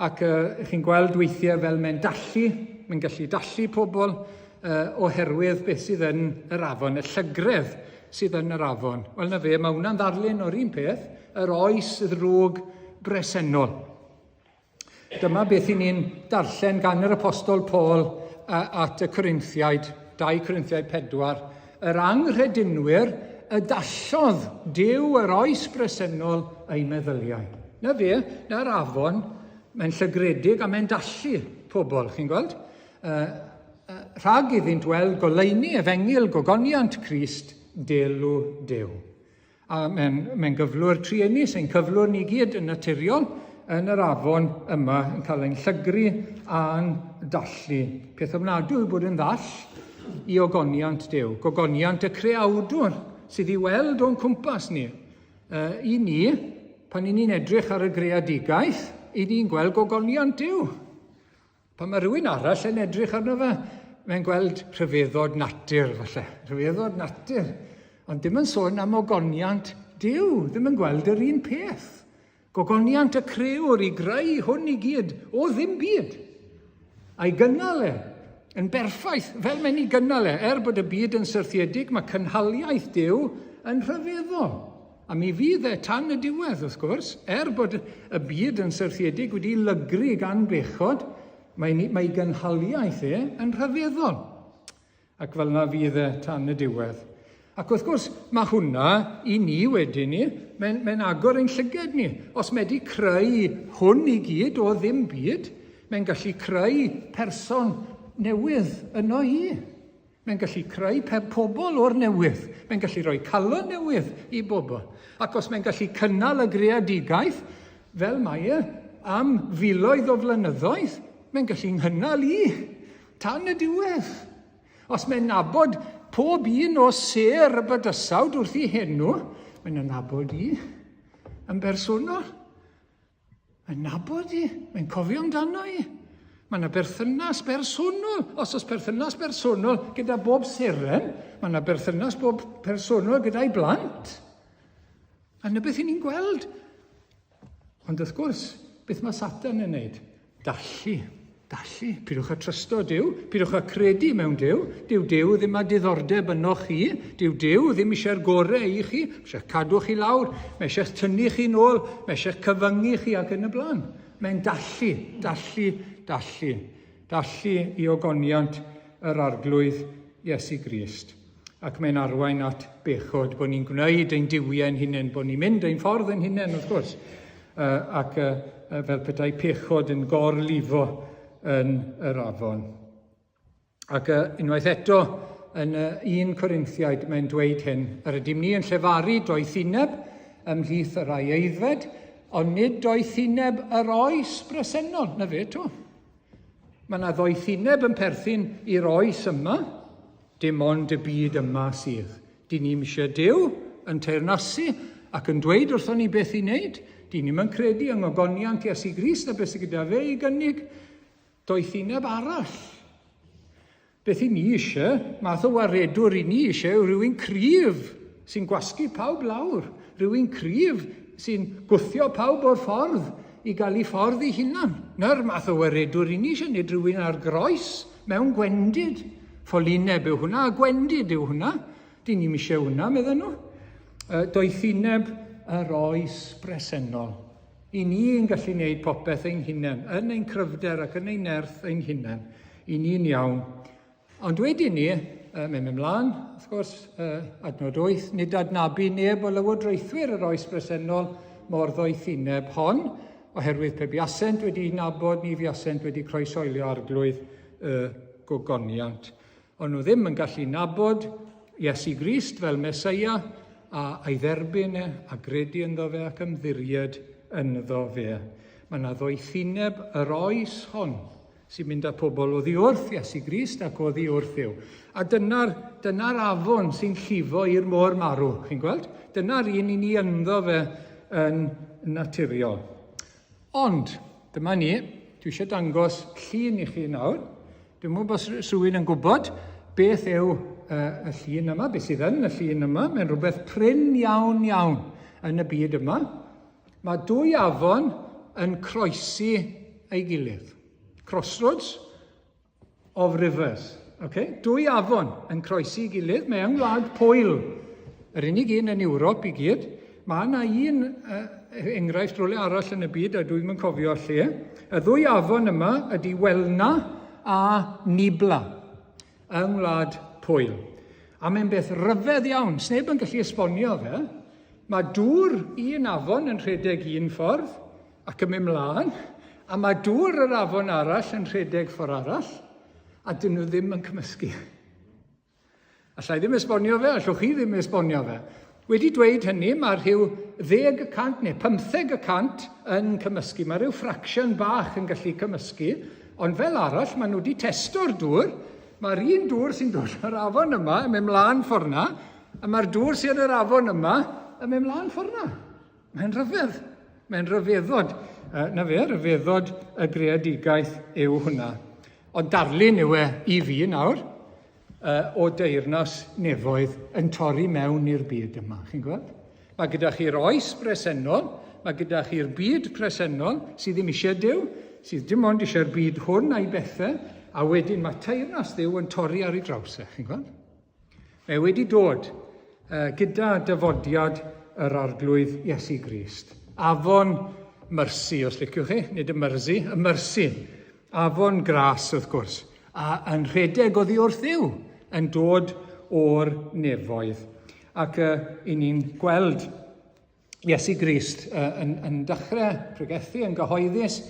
Ac uh, chi'n gweld weithiau fel mae'n dallu, mae'n gallu dallu pobl uh, oherwydd beth sydd yn yr afon, y llygredd sydd yn yr afon. Wel na fe, mae hwnna'n ddarlun o'r un peth, yr oes ddrwg bresennol. Dyma beth i ni'n darllen gan yr Apostol Paul at y Corinthiaid, 2 Corinthiaid 4, yr anghredinwyr y dallodd Duw yr oes bresennol eu meddyliau. Na fe, na'r afon, mae'n llygredig a mae'n dallu pobl, chi'n gweld? Uh, uh, rhag iddynt weld goleuni efengyl gogoniant Crist, delw Duw. A mae'n mae gyflwr truenus, ein cyflwr ni gyd yn naturiol yn yr afon yma yn cael ein llygru a'n dallu. Peth ofnadwy yw bod yn ddall. i ogoniant Duw, gogoniant y creawdwr sydd i weld o'n cwmpas ni. I ni, pan i ni'n edrych ar y greadigaeth, i ni'n gweld gogoniant Duw. Pan mae rhywun arall yn edrych arno fe, mae'n gweld rhyfeddod natur, falle. Rhyfeddod natur. Ond dim yn sôn am ogoniant Duw, ddim yn gweld yr un peth. Gogoniant y crëwr i greu hwn i gyd o ddim byd. A'i gynnal e yn berffaith fel mae'n ei gynnal e. Er bod y byd yn syrthiedig, mae cynhaliaeth Duw yn rhyfeddol. A mi fydd e tan y diwedd, wrth gwrs, er bod y byd yn syrthiedig wedi lygru gan bechod, mae, mae gynhaliaeth e yn rhyfeddol. Ac fel yna fydd e tan y diwedd. Ac wrth gwrs, mae hwnna i ni wedyn ni, mae'n mae agor ein llyged ni. Os mae wedi creu hwn i gyd o ddim byd, mae'n gallu creu person newydd yno i. Mae'n gallu creu pobl o'r newydd. Mae'n gallu rhoi calon newydd i bobl. Ac os mae'n gallu cynnal y greadigaeth, fel mae e am filoedd o flynyddoedd, mae'n gallu nghynnal i tan y diwedd. Os mae'n nabod pob un o sêr y bydysawd wrth i henw, mae'n nabod i yn bersonol. Mae'n nabod i, mae'n cofio amdano i. Mae yna berthynas bersonol. Os oes perthynas bersonol gyda bob seren, mae yna berthynas bob personol gyda'i blant. A yna beth i ni'n gweld. Ond wrth gwrs, beth mae Satan yn wneud? Dallu. Dallu. Pidwch â trysto Duw. Pidwch â credu mewn Duw. Dyw Duw ddim â diddordeb ynoch chi. Dyw Duw ddim eisiau'r gorau i chi. Mae eisiau cadw chi lawr. Mae eisiau tynnu chi nôl. Mae eisiau cyfyngu chi ac yn y blaen. Mae'n dallu, dallu, dallu. Dallu i ogoniant yr Arglwydd Iesu Grist. Ac mae'n arwain at bechod, bod ni'n gwneud ein duwiau'n hunain, bod ni'n mynd ein ffordd ein hunain, wrth gwrs, uh, ac uh, fel petai pechod yn gorlifo yn yr afon. Ac uh, unwaith eto, yn uh, 1 Corinthiaid, mae'n dweud hyn, yr ydym ni yn llefaru doethineb ymhlith y rhai aeddfed, ond nid doethineb yr oes bresennol, na fe to. Mae yna ddoethineb yn perthyn i'r oes yma, dim ond y byd yma sydd. Dyn ni'm eisiau Duw yn teyrnasu ac yn dweud wrthon ni beth i wneud. Dyn ni'm yn credu yng ngogoniant Iesu Grist a beth sydd gyda fe i gynnig. Doethineb arall. Beth i ni eisiau, math o waredwr i ni eisiau yw rhywun cryf sy'n gwasgu pawb lawr, rhywun cryf sy'n gwthio pawb o'r ffordd i gael ei ffordd ei hunan. Na'r math o waredwr i ni eisiau, nid rhywun ar groes mewn gwendid. Ffolineb yw hwnna, a gwendid yw hwnna. Dyn ni'm eisiau hwnna, medden nhw. Doethineb yr oes bresennol. I ni yn gallu gwneud popeth ein hunain, yn ein cryfder ac yn ein nerth ein hunain. I ni'n iawn. Ond wedyn ni, mae'n mynd mlaen, wrth gwrs, adnod 8, nid adnabu neb o lywodraethwyr yr oes bresennol mor ddoethineb hon, oherwydd pe buasent wedi nabod ni fuasent wedi croeshoelio arglwydd y gogoniant. O'n nhw ddim yn gallu nabod Iesu Grist fel Meseia a a'i dderbyn e a gredu ynddo fe ac ymddiried ynddo fe. Mae yna ddoethineb yr oes hon sy'n mynd â pobl oddi wrth Iesu Grist ac oddi wrth Dduw. A dyna'r dyna afon sy'n llifo i'r môr marw, chi'n gweld? Dyna'r un i ni ynddo fe yn naturiol. Ond, dyma ni, dwi eisiau dangos llun i chi nawr. Dwi'n mwyn bod rhywun yn gwybod beth yw uh, y llun yma, beth sydd yn y llun yma. Mae'n rhywbeth prin iawn iawn yn y byd yma. Mae dwy afon yn croesi ei gilydd. Crossroads of rivers. Okay? Dwy afon yn croesi i gilydd. Mae yng Ngwlad Pwyl, yr unig un yn Ewrop i gyd. Mae yna un uh, enghraifft rhywle arall yn y byd, a dwi'n yn cofio lle. Y ddwy afon yma ydy Welna a Nibla yng Ngwlad Pwyl. A mae'n beth ryfedd iawn, sneb yn gallu esbonio fe. Mae dŵr un afon yn rhedeg un ffordd, Ac yn mynd mlaen, a mae dŵr yr afon arall yn rhedeg ffordd arall, a dyn nhw ddim yn cymysgu. Alla i ddim esbonio fe, allwch chi ddim esbonio fe. Wedi dweud hynny, mae rhyw 10% neu 15% yn cymysgu. Mae rhyw ffracsiwn bach yn gallu cymysgu, ond fel arall, maen nhw wedi testo'r dŵr. Mae'r un dŵr sy'n dod o'r afon yma yn mynd mlaen ffordd na, a mae'r dŵr sy'n yr afon yma yn mynd mlaen ffordd na. Mae'n rhyfedd. Mae'n rhyfeddod. Na fe, rhyfeddod y greadigaeth yw hwnna. Ond darlun yw e i fi nawr o deyrnas nefoedd yn torri mewn i'r byd yma. Chi'n gweld? Mae gyda chi'r oes bresennol, mae gyda chi'r byd presennol sydd ddim eisiau Duw, sydd dim ond eisiau'r byd hwn a'i bethau, a wedyn mae teyrnas Dduw yn torri ar ei draws e, chi'n gweld? Mae wedi dod gyda dyfodiad yr Arglwydd Iesu Grist. Afon Mersi, os liciwch chi, nid y Mersi, y Mersi. Afon gras, wrth gwrs, a yn rhedeg oddi wrth Dduw, yn dod o'r nefoedd. Ac uh, i ni'n gweld Iesu Grist uh, yn, yn dechrau pregethu yn gyhoeddus,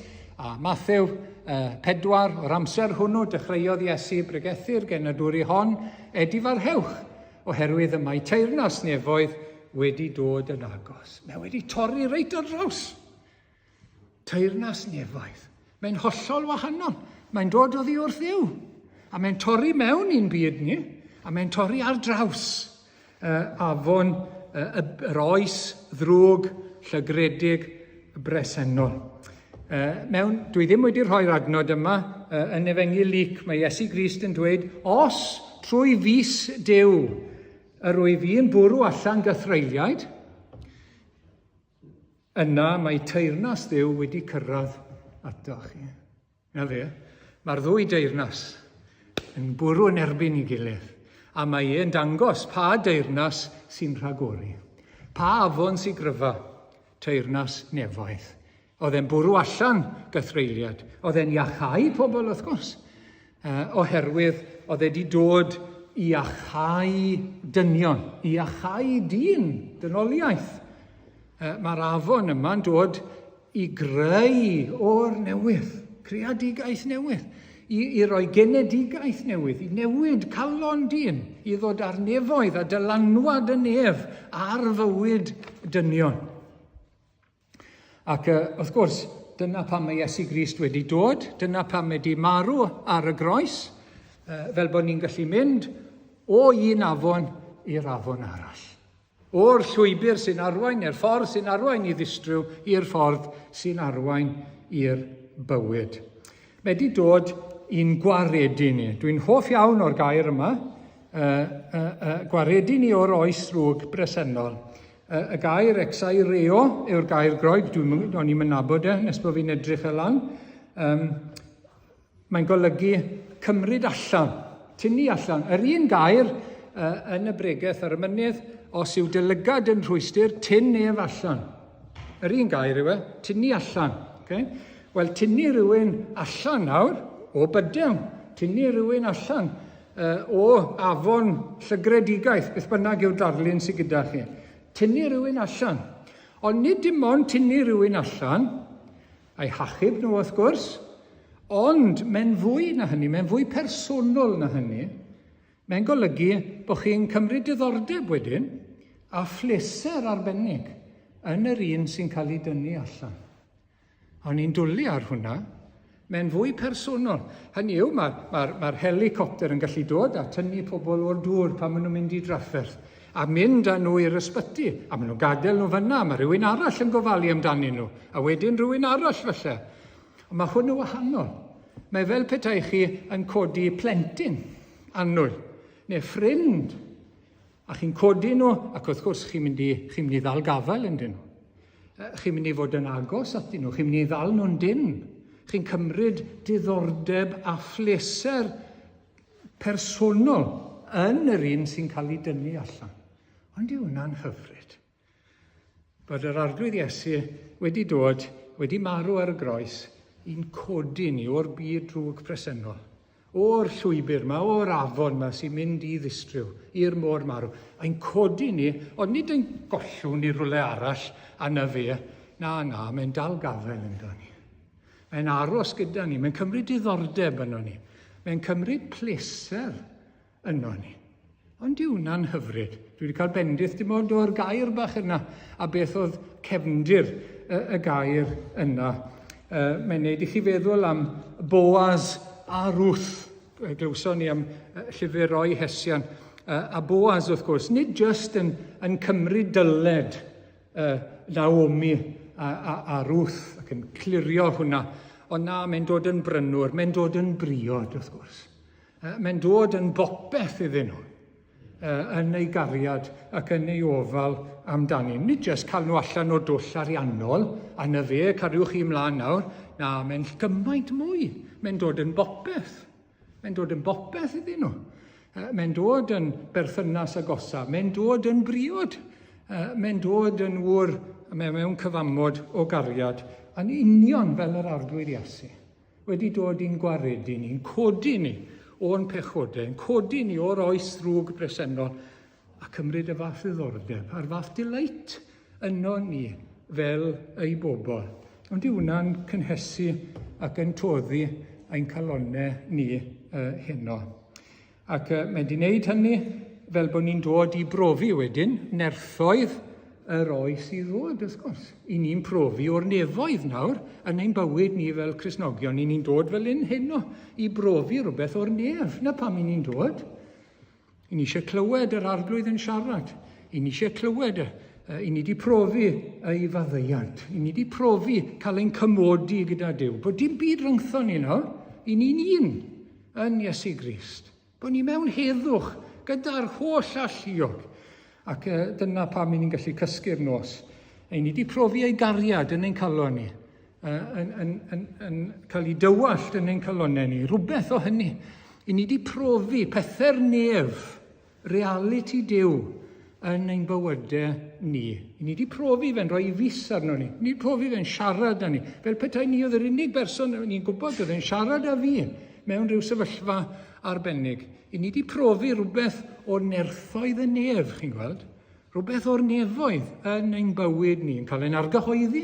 a Mathew uh, 4, o'r amser hwnnw dechreuodd Iesu bregethu'r genadwri hon, edifarhewch, oherwydd y mae teyrnas nefoedd wedi dod yn agos. Mae wedi torri reit ar draws. Teyrnas nefoedd. Mae'n hollol wahanol. Mae'n dod oddi wrth Dduw. A mae'n torri mewn i'n byd ni, a mae'n torri ar draws uh, afon uh, yr oes ddrwg, llygredig, bresennol. Uh, mewn, dwi ddim wedi rhoi'r adnod yma uh, yn Efengyl Luc, mae Iesu Grist yn dweud, os trwy fus Duw yr wyf i'n bwrw allan gythreuliaid, Yna mae teyrnas Dduw wedi cyrraedd atoch chi. Na fe, mae'r ddwy deyrnas yn bwrw yn erbyn ei gilydd, a mae e'n dangos pa deyrnas sy'n rhagori. Pa afon sy'n gryfa? Teyrnas nefoedd. Oedd e'n bwrw allan gythreuliad. Oedd e'n iachau pobl, wrth gwrs, oherwydd oedd e wedi dod i iachau dynion, i iachau dyn, dynoliaeth. Mae'r afon yma'n dod i greu o'r newydd, creadigaeth newydd, i, i roi genedigaeth newydd, i newid calon dyn, i ddod ar nefoedd a dylanwad y nef ar fywyd dynion. Ac wrth gwrs, dyna pam mae Iesu Grist wedi dod, dyna pam wedi marw ar y groes, fel bod ni'n gallu mynd o un afon i'r afon arall. O'r llwybr sy'n arwain, neu'r ffordd sy'n arwain i ddistryw, i'r ffordd sy'n arwain i'r bywyd. Mae wedi dod i'n gwaredu ni. Dwi'n hoff iawn o'r gair yma, uh, uh, uh, gwaredu ni o'r oes ddrwg bresennol. Y gair exaireo yw'r gair Groeg, dwi'n, o'n i'n nabod e nes bod fi'n edrych e lan. Um, mae'n golygu cymryd allan, tynnu allan. Yr un gair uh, yn y bregeth ar y mynydd, os yw dy lygad yn rhwystr, tyn ef allan. Yr un gair yw e, tynnu allan. Okay? Wel, tynnu rhywun allan nawr o bydew, tynnu rhywun allan o afon llygredigaeth, beth bynnag yw'r darlun sydd gyda chi. Tynnu rhywun allan. Ond nid dim ond tynnu rhywun allan, a'i hachub nhw wrth gwrs, ond mae'n fwy na hynny, mae'n fwy personol na hynny. Mae'n golygu bod chi'n cymryd diddordeb wedyn a phleser arbennig yn yr un sy'n cael ei dynnu allan. O'n i'n dwlu ar hwnna. Mae'n fwy personol. Hynny yw, mae'r mae, mae helicopter yn gallu dod a tynnu pobl o'r dŵr pan maen nhw'n mynd i drafferth a mynd â nhw i'r ysbyty, a maen nhw'n gadael nhw fyna, mae rhywun arall yn gofalu amdanyn nhw, a wedyn rhywun arall falle. Ond mae hwn yn wahanol. Mae fel petai chi yn codi plentyn annwyl, neu ffrind A chi'n codi nhw, ac wrth gwrs chi'n mynd i, chi'n mynd i ddal gafael ynddyn nhw. Chi'n mynd i fod yn agos atyn nhw, chi'n mynd i ddal nhw'n dynn. Chi'n cymryd diddordeb a phleser personol yn yr un sy'n cael ei dynnu allan. Ond yw hwnna'n hyfryd? Bod yr Arglwydd Iesu wedi dod, wedi marw ar y groes, i'n codi ni o'r byd drwg presennol, o'r llwybr yma, o'r afon yma sy'n mynd i ddistryw, i'r môr marw. A'n codi ni, ond nid yn gollwng ni rhywle arall a na fe. Na, na, mae'n dal gafael ynddo ni. Mae'n aros gyda ni, mae'n cymryd diddordeb yno ni. Mae'n cymryd pleser yno ni. Ond yw hwnna'n hyfryd? Dwi wedi cael bendith dim ond o'r gair bach yna, a beth oedd cefndir y, y gair yna. Uh, mae'n neud i chi feddwl am Boaz a Ruth. Glywson ni am llyfr Roy Hesian. A Boaz, wrth gwrs, nid jyst yn, yn cymryd dyled Naomi a, a, a Ruth ac yn clirio hwnna, ond na, mae'n dod yn brynwr, mae'n dod yn briod, wrth gwrs. Mae'n dod yn bopeth iddyn nhw yn ei gariad ac yn ei ofal amdani. Nid jyst cael nhw allan o dwll ariannol, a na fe, cariwch chi ymlaen nawr. Na, mae'n gymaint mwy. Mae'n dod yn bopeth. Mae'n dod yn bopeth iddyn nhw. Mae'n dod yn berthynas agosaf. Mae'n dod yn briod. Mae'n dod yn ŵr mewn cyfamod o gariad, yn union fel yr Arglwydd Iesu. wedi dod i'n gwaredu ni, yn codi ni o'n pechodau, yn codi ni o'r oes ddrwg bresennol a cymryd y fath ddiddordeb a'r fath delight yno ni fel ei bobl. Ond yw hwnna'n cynhesu ac yn toddi ein calonnau ni uh, heno. Ac uh, mae wedi wneud hynny fel bod ni'n dod i brofi wedyn nerthoedd yr oes i ddod, wrth gwrs. I ni'n profi o'r nefoedd nawr yn ein bywyd ni fel Cristnogion. I ni'n dod fel un heno i brofi rhywbeth o'r nef. Na pam i ni'n dod. I ni eisiau clywed yr arglwydd yn siarad. I ni eisiau clywed, i ni wedi profi ei faddeuant. I ni wedi profi cael ein cymodi gyda Duw. Bod dim byd rhyngthon ni nawr. I ni'n un. yn Iesu Grist, bod ni mewn heddwch gyda'r holl alluog. Ac uh, dyna pam ni'n gallu cysgu'r nos. Ein ni wedi profi ei gariad yn ein calon ni, uh, yn, yn, yn, yn cael ei dywallt yn ein calonau ni, rhywbeth o hynny. I ni wedi profi pethau'r nef Realiti Duw yn ein bywydau ni. I ni wedi profi fe'n rhoi fus arno ni. Ni wedi profi fe'n siarad â ni. Fel petai ni oedd yr unig berson ni'n gwybod oedd e'n siarad â fi mewn rhyw sefyllfa arbennig. I ni wedi profi rhywbeth o nerthoedd y nef, chi'n gweld? Rhywbeth o'r nefoedd yn ein bywyd ni, yn cael ein argyhoeddi,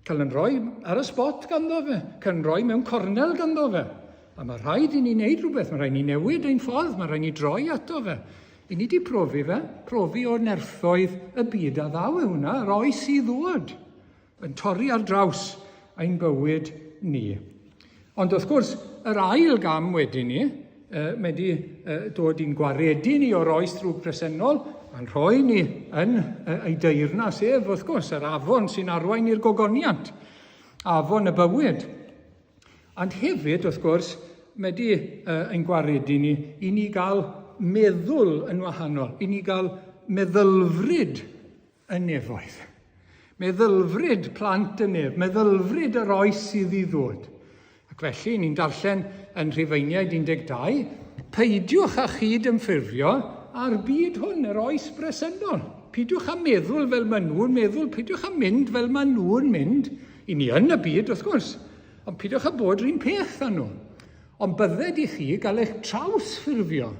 cael ein rhoi ar y spot ganddo fe, cael ein rhoi mewn cornel ganddo fe. A mae rhaid i ni wneud rhywbeth, mae rhaid i ni newid ein ffordd, mae rhaid i ni droi ato fe. I ni wedi profi fe, profi o nerthoedd y byd a ddaw yw hwnna, yr oes i ddod, yn torri ar draws ein bywyd ni. Ond wrth gwrs, yr ail gam wedyn ni, uh, mae wedi uh, dod i'n gwaredu ni o'r oes drwg presennol, a'n rhoi ni yn uh, ei deyrnas ef, wrth gwrs, yr afon sy'n arwain i'r gogoniant, afon y bywyd. Ond hefyd, wrth gwrs, mae di uh, ein gwaredu ni i ni gael meddwl yn wahanol, i ni gael meddylfryd y nefoedd. Meddylfryd plant y nef, meddylfryd yr oes sydd i ddod. Ac felly, ni'n darllen yn Rhufeiniaid 12, peidiwch â chyd ymffurfio â'r byd hwn, yr oes bresennol. Peidiwch â meddwl fel maen nhw'n meddwl, peidiwch â mynd fel maen nhw'n mynd. I ni yn y byd, wrth gwrs, ond peidiwch â bod rhywun peth â nhw. Ond bydded i chi gael eich trawsffurfio.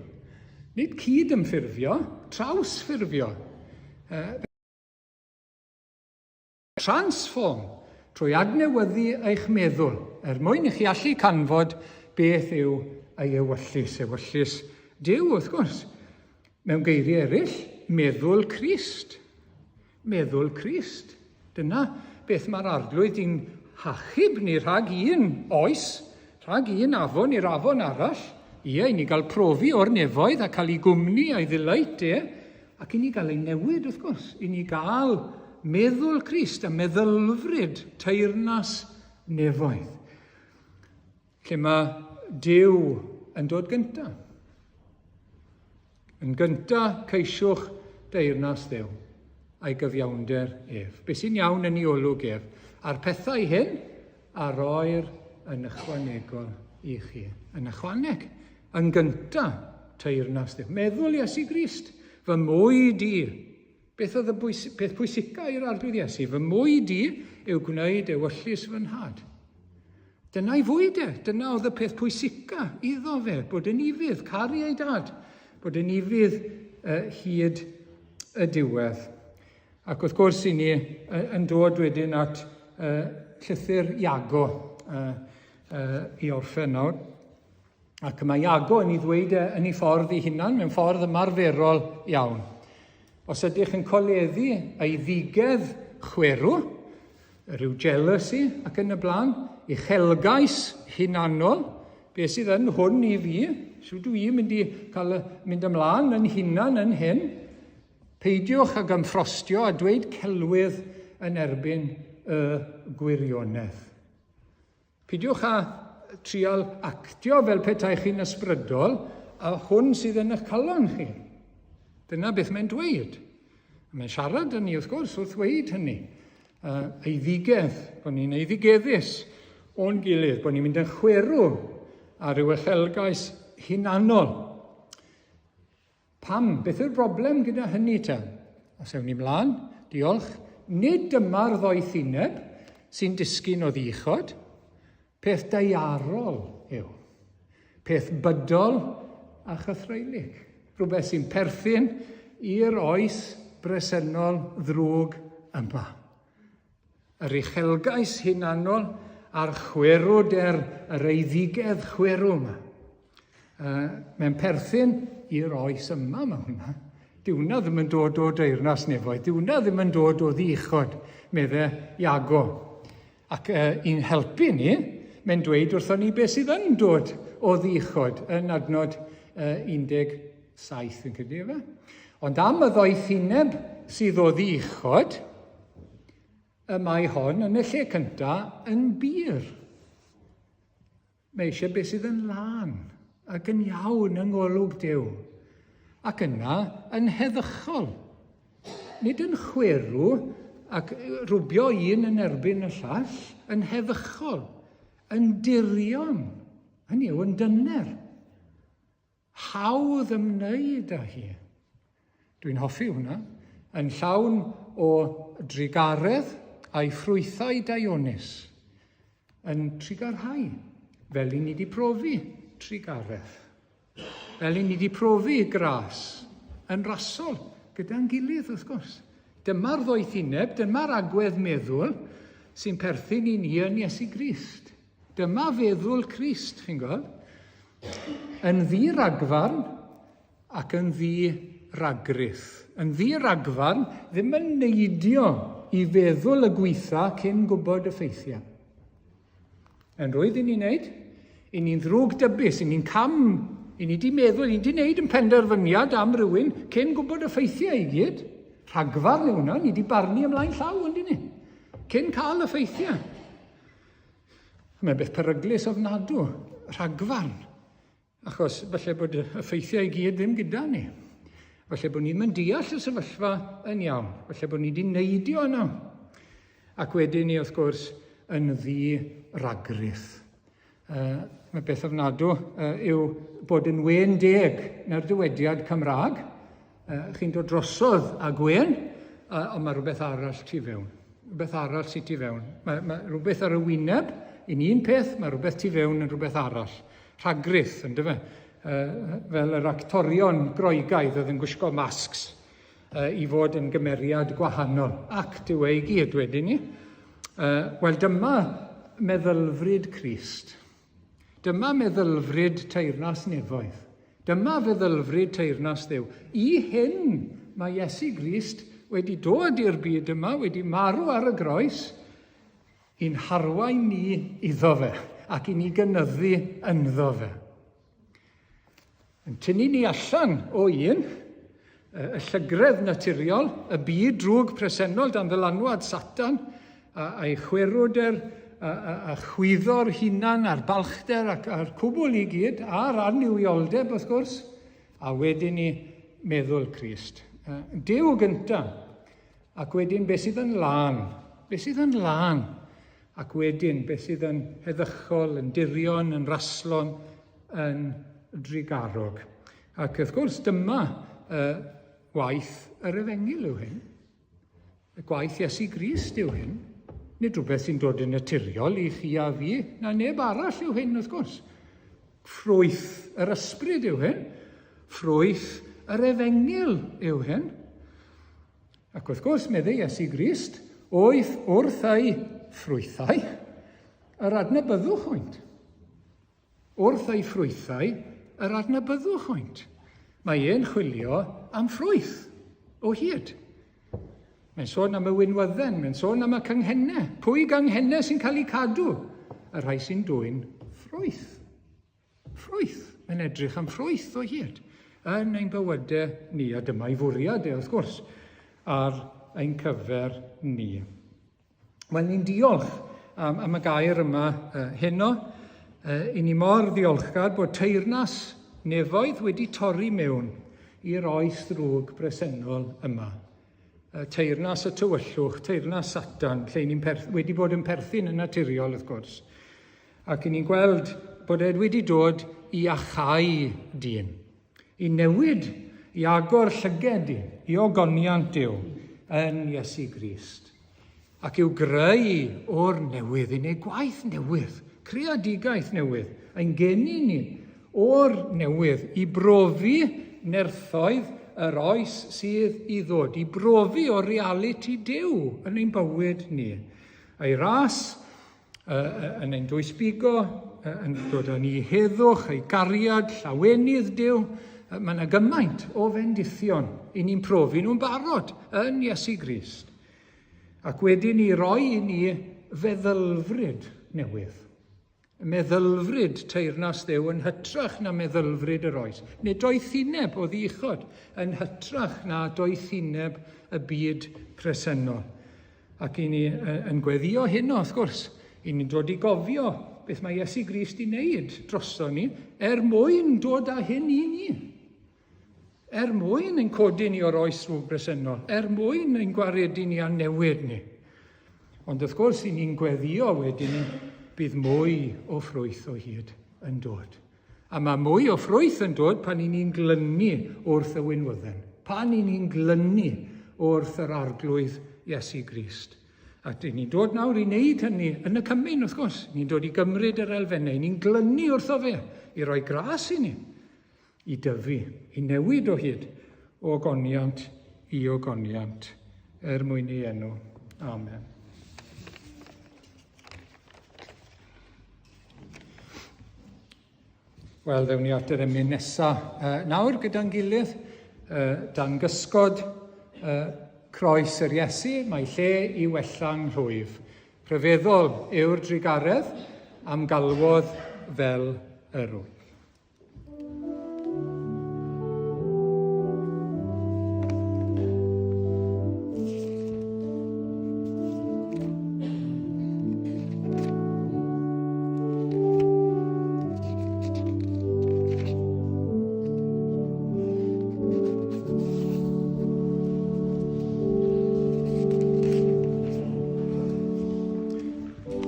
Nid cyd-ymffurfio, trawsffurfio. Uh, transform, trwy adnewyddu eich meddwl, er mwyn i chi allu canfod beth yw ei ewyllys. Ewyllys Duw, wrth gwrs. Mewn geiriau eraill, meddwl Crist. Meddwl Crist. Dyna beth mae'r Arglwydd di'n hachub ni rhag un oes, rhag un afon i'r afon arall. Ie, i ni gael profi o'r nefoedd a cael ei gwmni a'i ddelight e, ac i ni gael ei newid, wrth gwrs, i ni gael meddwl Crist a meddylfryd teyrnas nefoedd. Lle mae Duw yn dod gyntaf. Yn gyntaf, ceisiwch deyrnas Dduw a'i gyfiawnder ef. Be sy'n iawn yn ei olwg ef. A'r pethau hyn a roir yn ychwanegol i chi. Yn ychwaneg. Yn gyntaf, teyrnas Dduw. Meddwl Iesu Grist, fy mwyd i. Beth oedd y bwys peth pwysica i'r Arglwydd Iesu? Fy mwyd i yw gwneud ewyllys fy nhad. Dyna'i fwyd e. Dyna oedd y peth pwysica iddo fe, bod yn ufudd, caru ei dad, bod yn ufudd uh, hyd y diwedd. Ac wrth gwrs, i ni uh, yn dod wedyn at uh, llythyr Iago uh, uh, i orffen nawr. Ac mae Iago yn ei ddweud e yn ei ffordd ei hunan, mewn ffordd ymarferol iawn. Os ydych yn coleddu ei ddigedd chwerw, rhyw jealousy ac yn y blaen, uchelgais hunanol, Be sydd yn hwn i fi? Sut dwi i'n mynd i cael mynd ymlaen yn hunan yn hyn? Peidiwch ag ymffrostio a dweud celwydd yn erbyn y gwirionedd. Peidiwch â trial actio fel petai chi'n ysbrydol a hwn sydd yn eich calon chi. Dyna beth mae'n dweud. Mae'n siarad â ni, wrth gwrs, wrth ddweud hynny. Uh, eiddigedd, bod ni'n eiddigeddus o'n gilydd, bod ni'n mynd yn chwerw ar ryw uchelgais hunanol. Pam? Beth yw'r broblem gyda hynny te? Os ewn ni mlaen, diolch. Nid dyma'r ddoethineb sy'n disgyn o ddichod. Peth daearol yw. Peth bydol a chythreulig. Rhywbeth sy'n perthyn i'r oes bresennol ddrwg yma. Yr uchelgais hunanol a'r chwerwder, yr eiddigedd chwerw yma. Uh, mae'n perthyn i'r oes yma mae hwnna. Dyw hwnna ddim yn dod o deyrnas nefoedd, dyw hwnna ddim yn dod o ddichod, medde Iago. Ac uh, i'n helpu ni, mae'n dweud wrthon ni beth sydd yn dod o ddichod yn adnod uh, 17 yn credu efe. Ond am y ddoethineb sydd o ddichod, y mae hon yn y lle cyntaf yn bur. Mae eisiau beth sydd yn lân ac yn iawn yng ngolwg Duw, ac yna yn heddychol. Nid yn chwerw ac rwbio un yn erbyn y llall, yn heddychol, yn dirion, hynny yw, yn dyner. Hawdd ymwneud â hi. Dwi'n hoffi hwnna. Yn llawn o drugaredd a'i ffrwythau daionus. Yn trugarhau, fel i ni wedi profi trugaredd. Fel i ni wedi profi gras yn rasol gyda'n gilydd, wrth gwrs. Dyma'r ddoethineb, dyma'r agwedd meddwl sy'n perthyn i ni yn Iesu Grist. Dyma feddwl Crist, chi'n gweld. Yn ddi-ragfarn ac yn ddi-ragrith. Yn ddi-ragfarn, ddim yn neidio i feddwl y gweitha cyn gwybod y ffeithiau. Yn rwydd i ni'n neud, i ni'n ddrwg dybus, i ni'n cam, i ni di meddwl, i ni di neud yn penderfyniad am rywun cyn gwybod y ffeithiau i gyd. Rhagfarn yw hwnna, ni di barnu ymlaen llaw, yndyn ni? Cyn cael y ffeithiau. Mae'n beth peryglus ofnadw, rhagfarn, achos falle bod y ffeithiau i gyd ddim gyda ni. Falle bod ni'n mynd deall y sefyllfa yn iawn, falle bod ni wedi neidio yno. Ac wedyn ni, wrth gwrs, yn ddi ragrith. Uh, mae beth ofnadw uh, yw bod yn wen deg na'r dywediad Cymraeg. Uh, chi'n dod drosodd a gwen, uh, ond mae rhywbeth arall tu fewn. Rhywbeth arall sydd tu fewn. Mae, mae rhywbeth ar y wyneb yn un peth, mae rhywbeth tu fewn yn rhywbeth arall. Rhagrith, yn dyfe? Uh, fel yr actorion Groegaidd oedd yn gwisgo masks uh, i fod yn gymeriad gwahanol. Ac dyw e i gyd wedyn ni. Uh, Wel, dyma meddylfryd Crist. Dyma meddylfryd teyrnas nefoedd. Dyma feddylfryd teyrnas Dduw. I hyn mae Iesu Grist wedi dod i'r byd yma, wedi marw ar y groes, i'n harwain ni iddo fe ac i ni gynyddu ynddo fe. Yn tynnu ni allan o un, y llygredd naturiol, y byd drwg presennol dan ddylanwad Satan, a'i chwerwder, a, a, a chwyddo'r hunan a'r balchder ac a'r cwbl i gyd, a'r annuwioldeb wrth gwrs, a wedyn ni meddwl Crist. Duw gyntaf, ac wedyn beth sydd yn lân, beth sydd yn lân, ac wedyn beth sydd yn heddychol, yn dirion, yn raslon, yn drugarog. Ac wrth gwrs, dyma uh, waith yr efengyl yw hyn. Y gwaith Iesu Grist yw hyn. Nid rhywbeth sy'n dod yn naturiol i chi a fi, na neb arall yw hyn, wrth gwrs. Ffrwyth yr ysbryd yw hyn. Ffrwyth yr efengyl yw hyn. Ac wrth gwrs, meddai Iesu Grist, oedd wrth ei ffrwythau, yr adnabyddwch hwynt. Wrth ei ffrwythau, yr adnabyddwch hwynt. Mae e'n chwilio am ffrwyth o hyd. Mae'n sôn am y winwydden, mae'n sôn am y canghennau. Pwy ganghennau sy'n cael eu cadw? Y rhai sy'n dwyn ffrwyth. Ffrwyth. Mae'n edrych am ffrwyth o hyd yn ein bywydau ni, a dyma'i fwriad e, wrth gwrs, ar ein cyfer ni. Wel, ni'n diolch am, am y gair yma uh, heno. Uh, I ni mor ddiolchgar bod teyrnas nefoedd wedi torri mewn i'r oes ddrwg bresennol yma. Uh, teyrnas y tywyllwch, teyrnas Satan, lle ni'n wedi bod yn perthyn yn naturiol, wrth gwrs. Ac i ni'n gweld bod e wedi dod i achau dyn, i newid, i agor llyged dyn, i ogoniant Duw yn Iesu Grist, ac i'w greu o'r newydd, i wneud gwaith newydd, creadigaeth newydd, ein geni ni o'r newydd, i brofi nerthoedd yr oes sydd i ddod, i brofi o realiti Duw yn ein bywyd ni. Ei ras yn ein dwysbigo, yn dod â ni heddwch, ei gariad, llawenydd Duw. Mae yna gymaint o fendithion i ni'n profi nhw'n barod yn Iesu Grist. Ac wedyn i roi i ni feddylfryd newydd. Meddylfryd teyrnas Dduw yn hytrach na meddylfryd yr oes. Neu doethineb o ddichod yn hytrach na doethineb y byd presennol. Ac i ni yn gweddio heno, wrth gwrs, i ni'n dod i gofio beth mae Iesu Grist i wneud drosto ni er mwyn dod â hyn i ni. Er mwyn ein codi ni o'r oes rhwg bresennol, er mwyn ein gwaredu ni a newid ni. Ond wrth gwrs, i ni'n gweddio wedyn, bydd mwy o ffrwyth o hyd yn dod. A mae mwy o ffrwyth yn dod pan i ni'n glynu wrth y winwydden, pan i ni'n glynu wrth yr Arglwydd Iesu Grist. A dyn ni'n dod nawr i wneud hynny yn y cymun, wrth gwrs. Ni'n dod i gymryd yr elfennau, ni'n glynu wrtho fe, i roi gras i ni, i dyfu, i newid o hyd, o ogoniant i ogoniant, er mwyn ei enw. Amen. Wel, ddewn ni at yr emyn nesa nawr gyda'n gilydd. Dan gysgod croes yr Iesu, mae lle i wella'n rhwyf. Rhyfeddol yw'r drugaredd am galwodd fel yr wyf.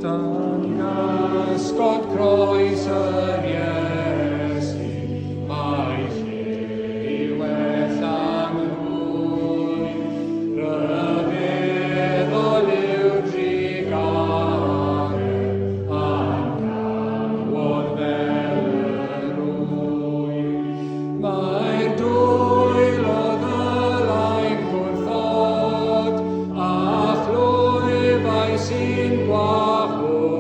Dan gysgod croes yr Iesu, mae lle i wella'n rhwydd. Rhyfeddol yw trugaredd, a'n galwodd fel yr wyf. Mae'r dwylo ddylai'n gwrthod, A chlwyfau sy'n gwahodd.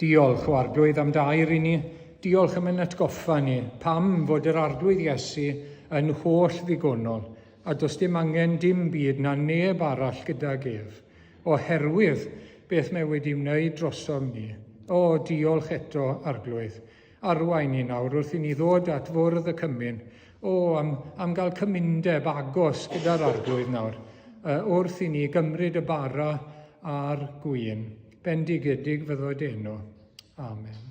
Diolch, o Arglwydd, am dair i ni. Diolch am ein atgoffa ni pam fod yr Arglwydd Iesu yn holl ddigonol, a does dim angen dim byd na neb arall gydag ef, oherwydd beth mae wedi wneud drosom ni. O, diolch eto, Arglwydd. Arwain ni nawr wrth i ni ddod at fwrdd y cymun. O, am, am gael cymundeb agos gyda'r Arglwydd nawr, uh, wrth i ni gymryd y bara a'r gwin. Bendigedig fyddo dy enw. Amen.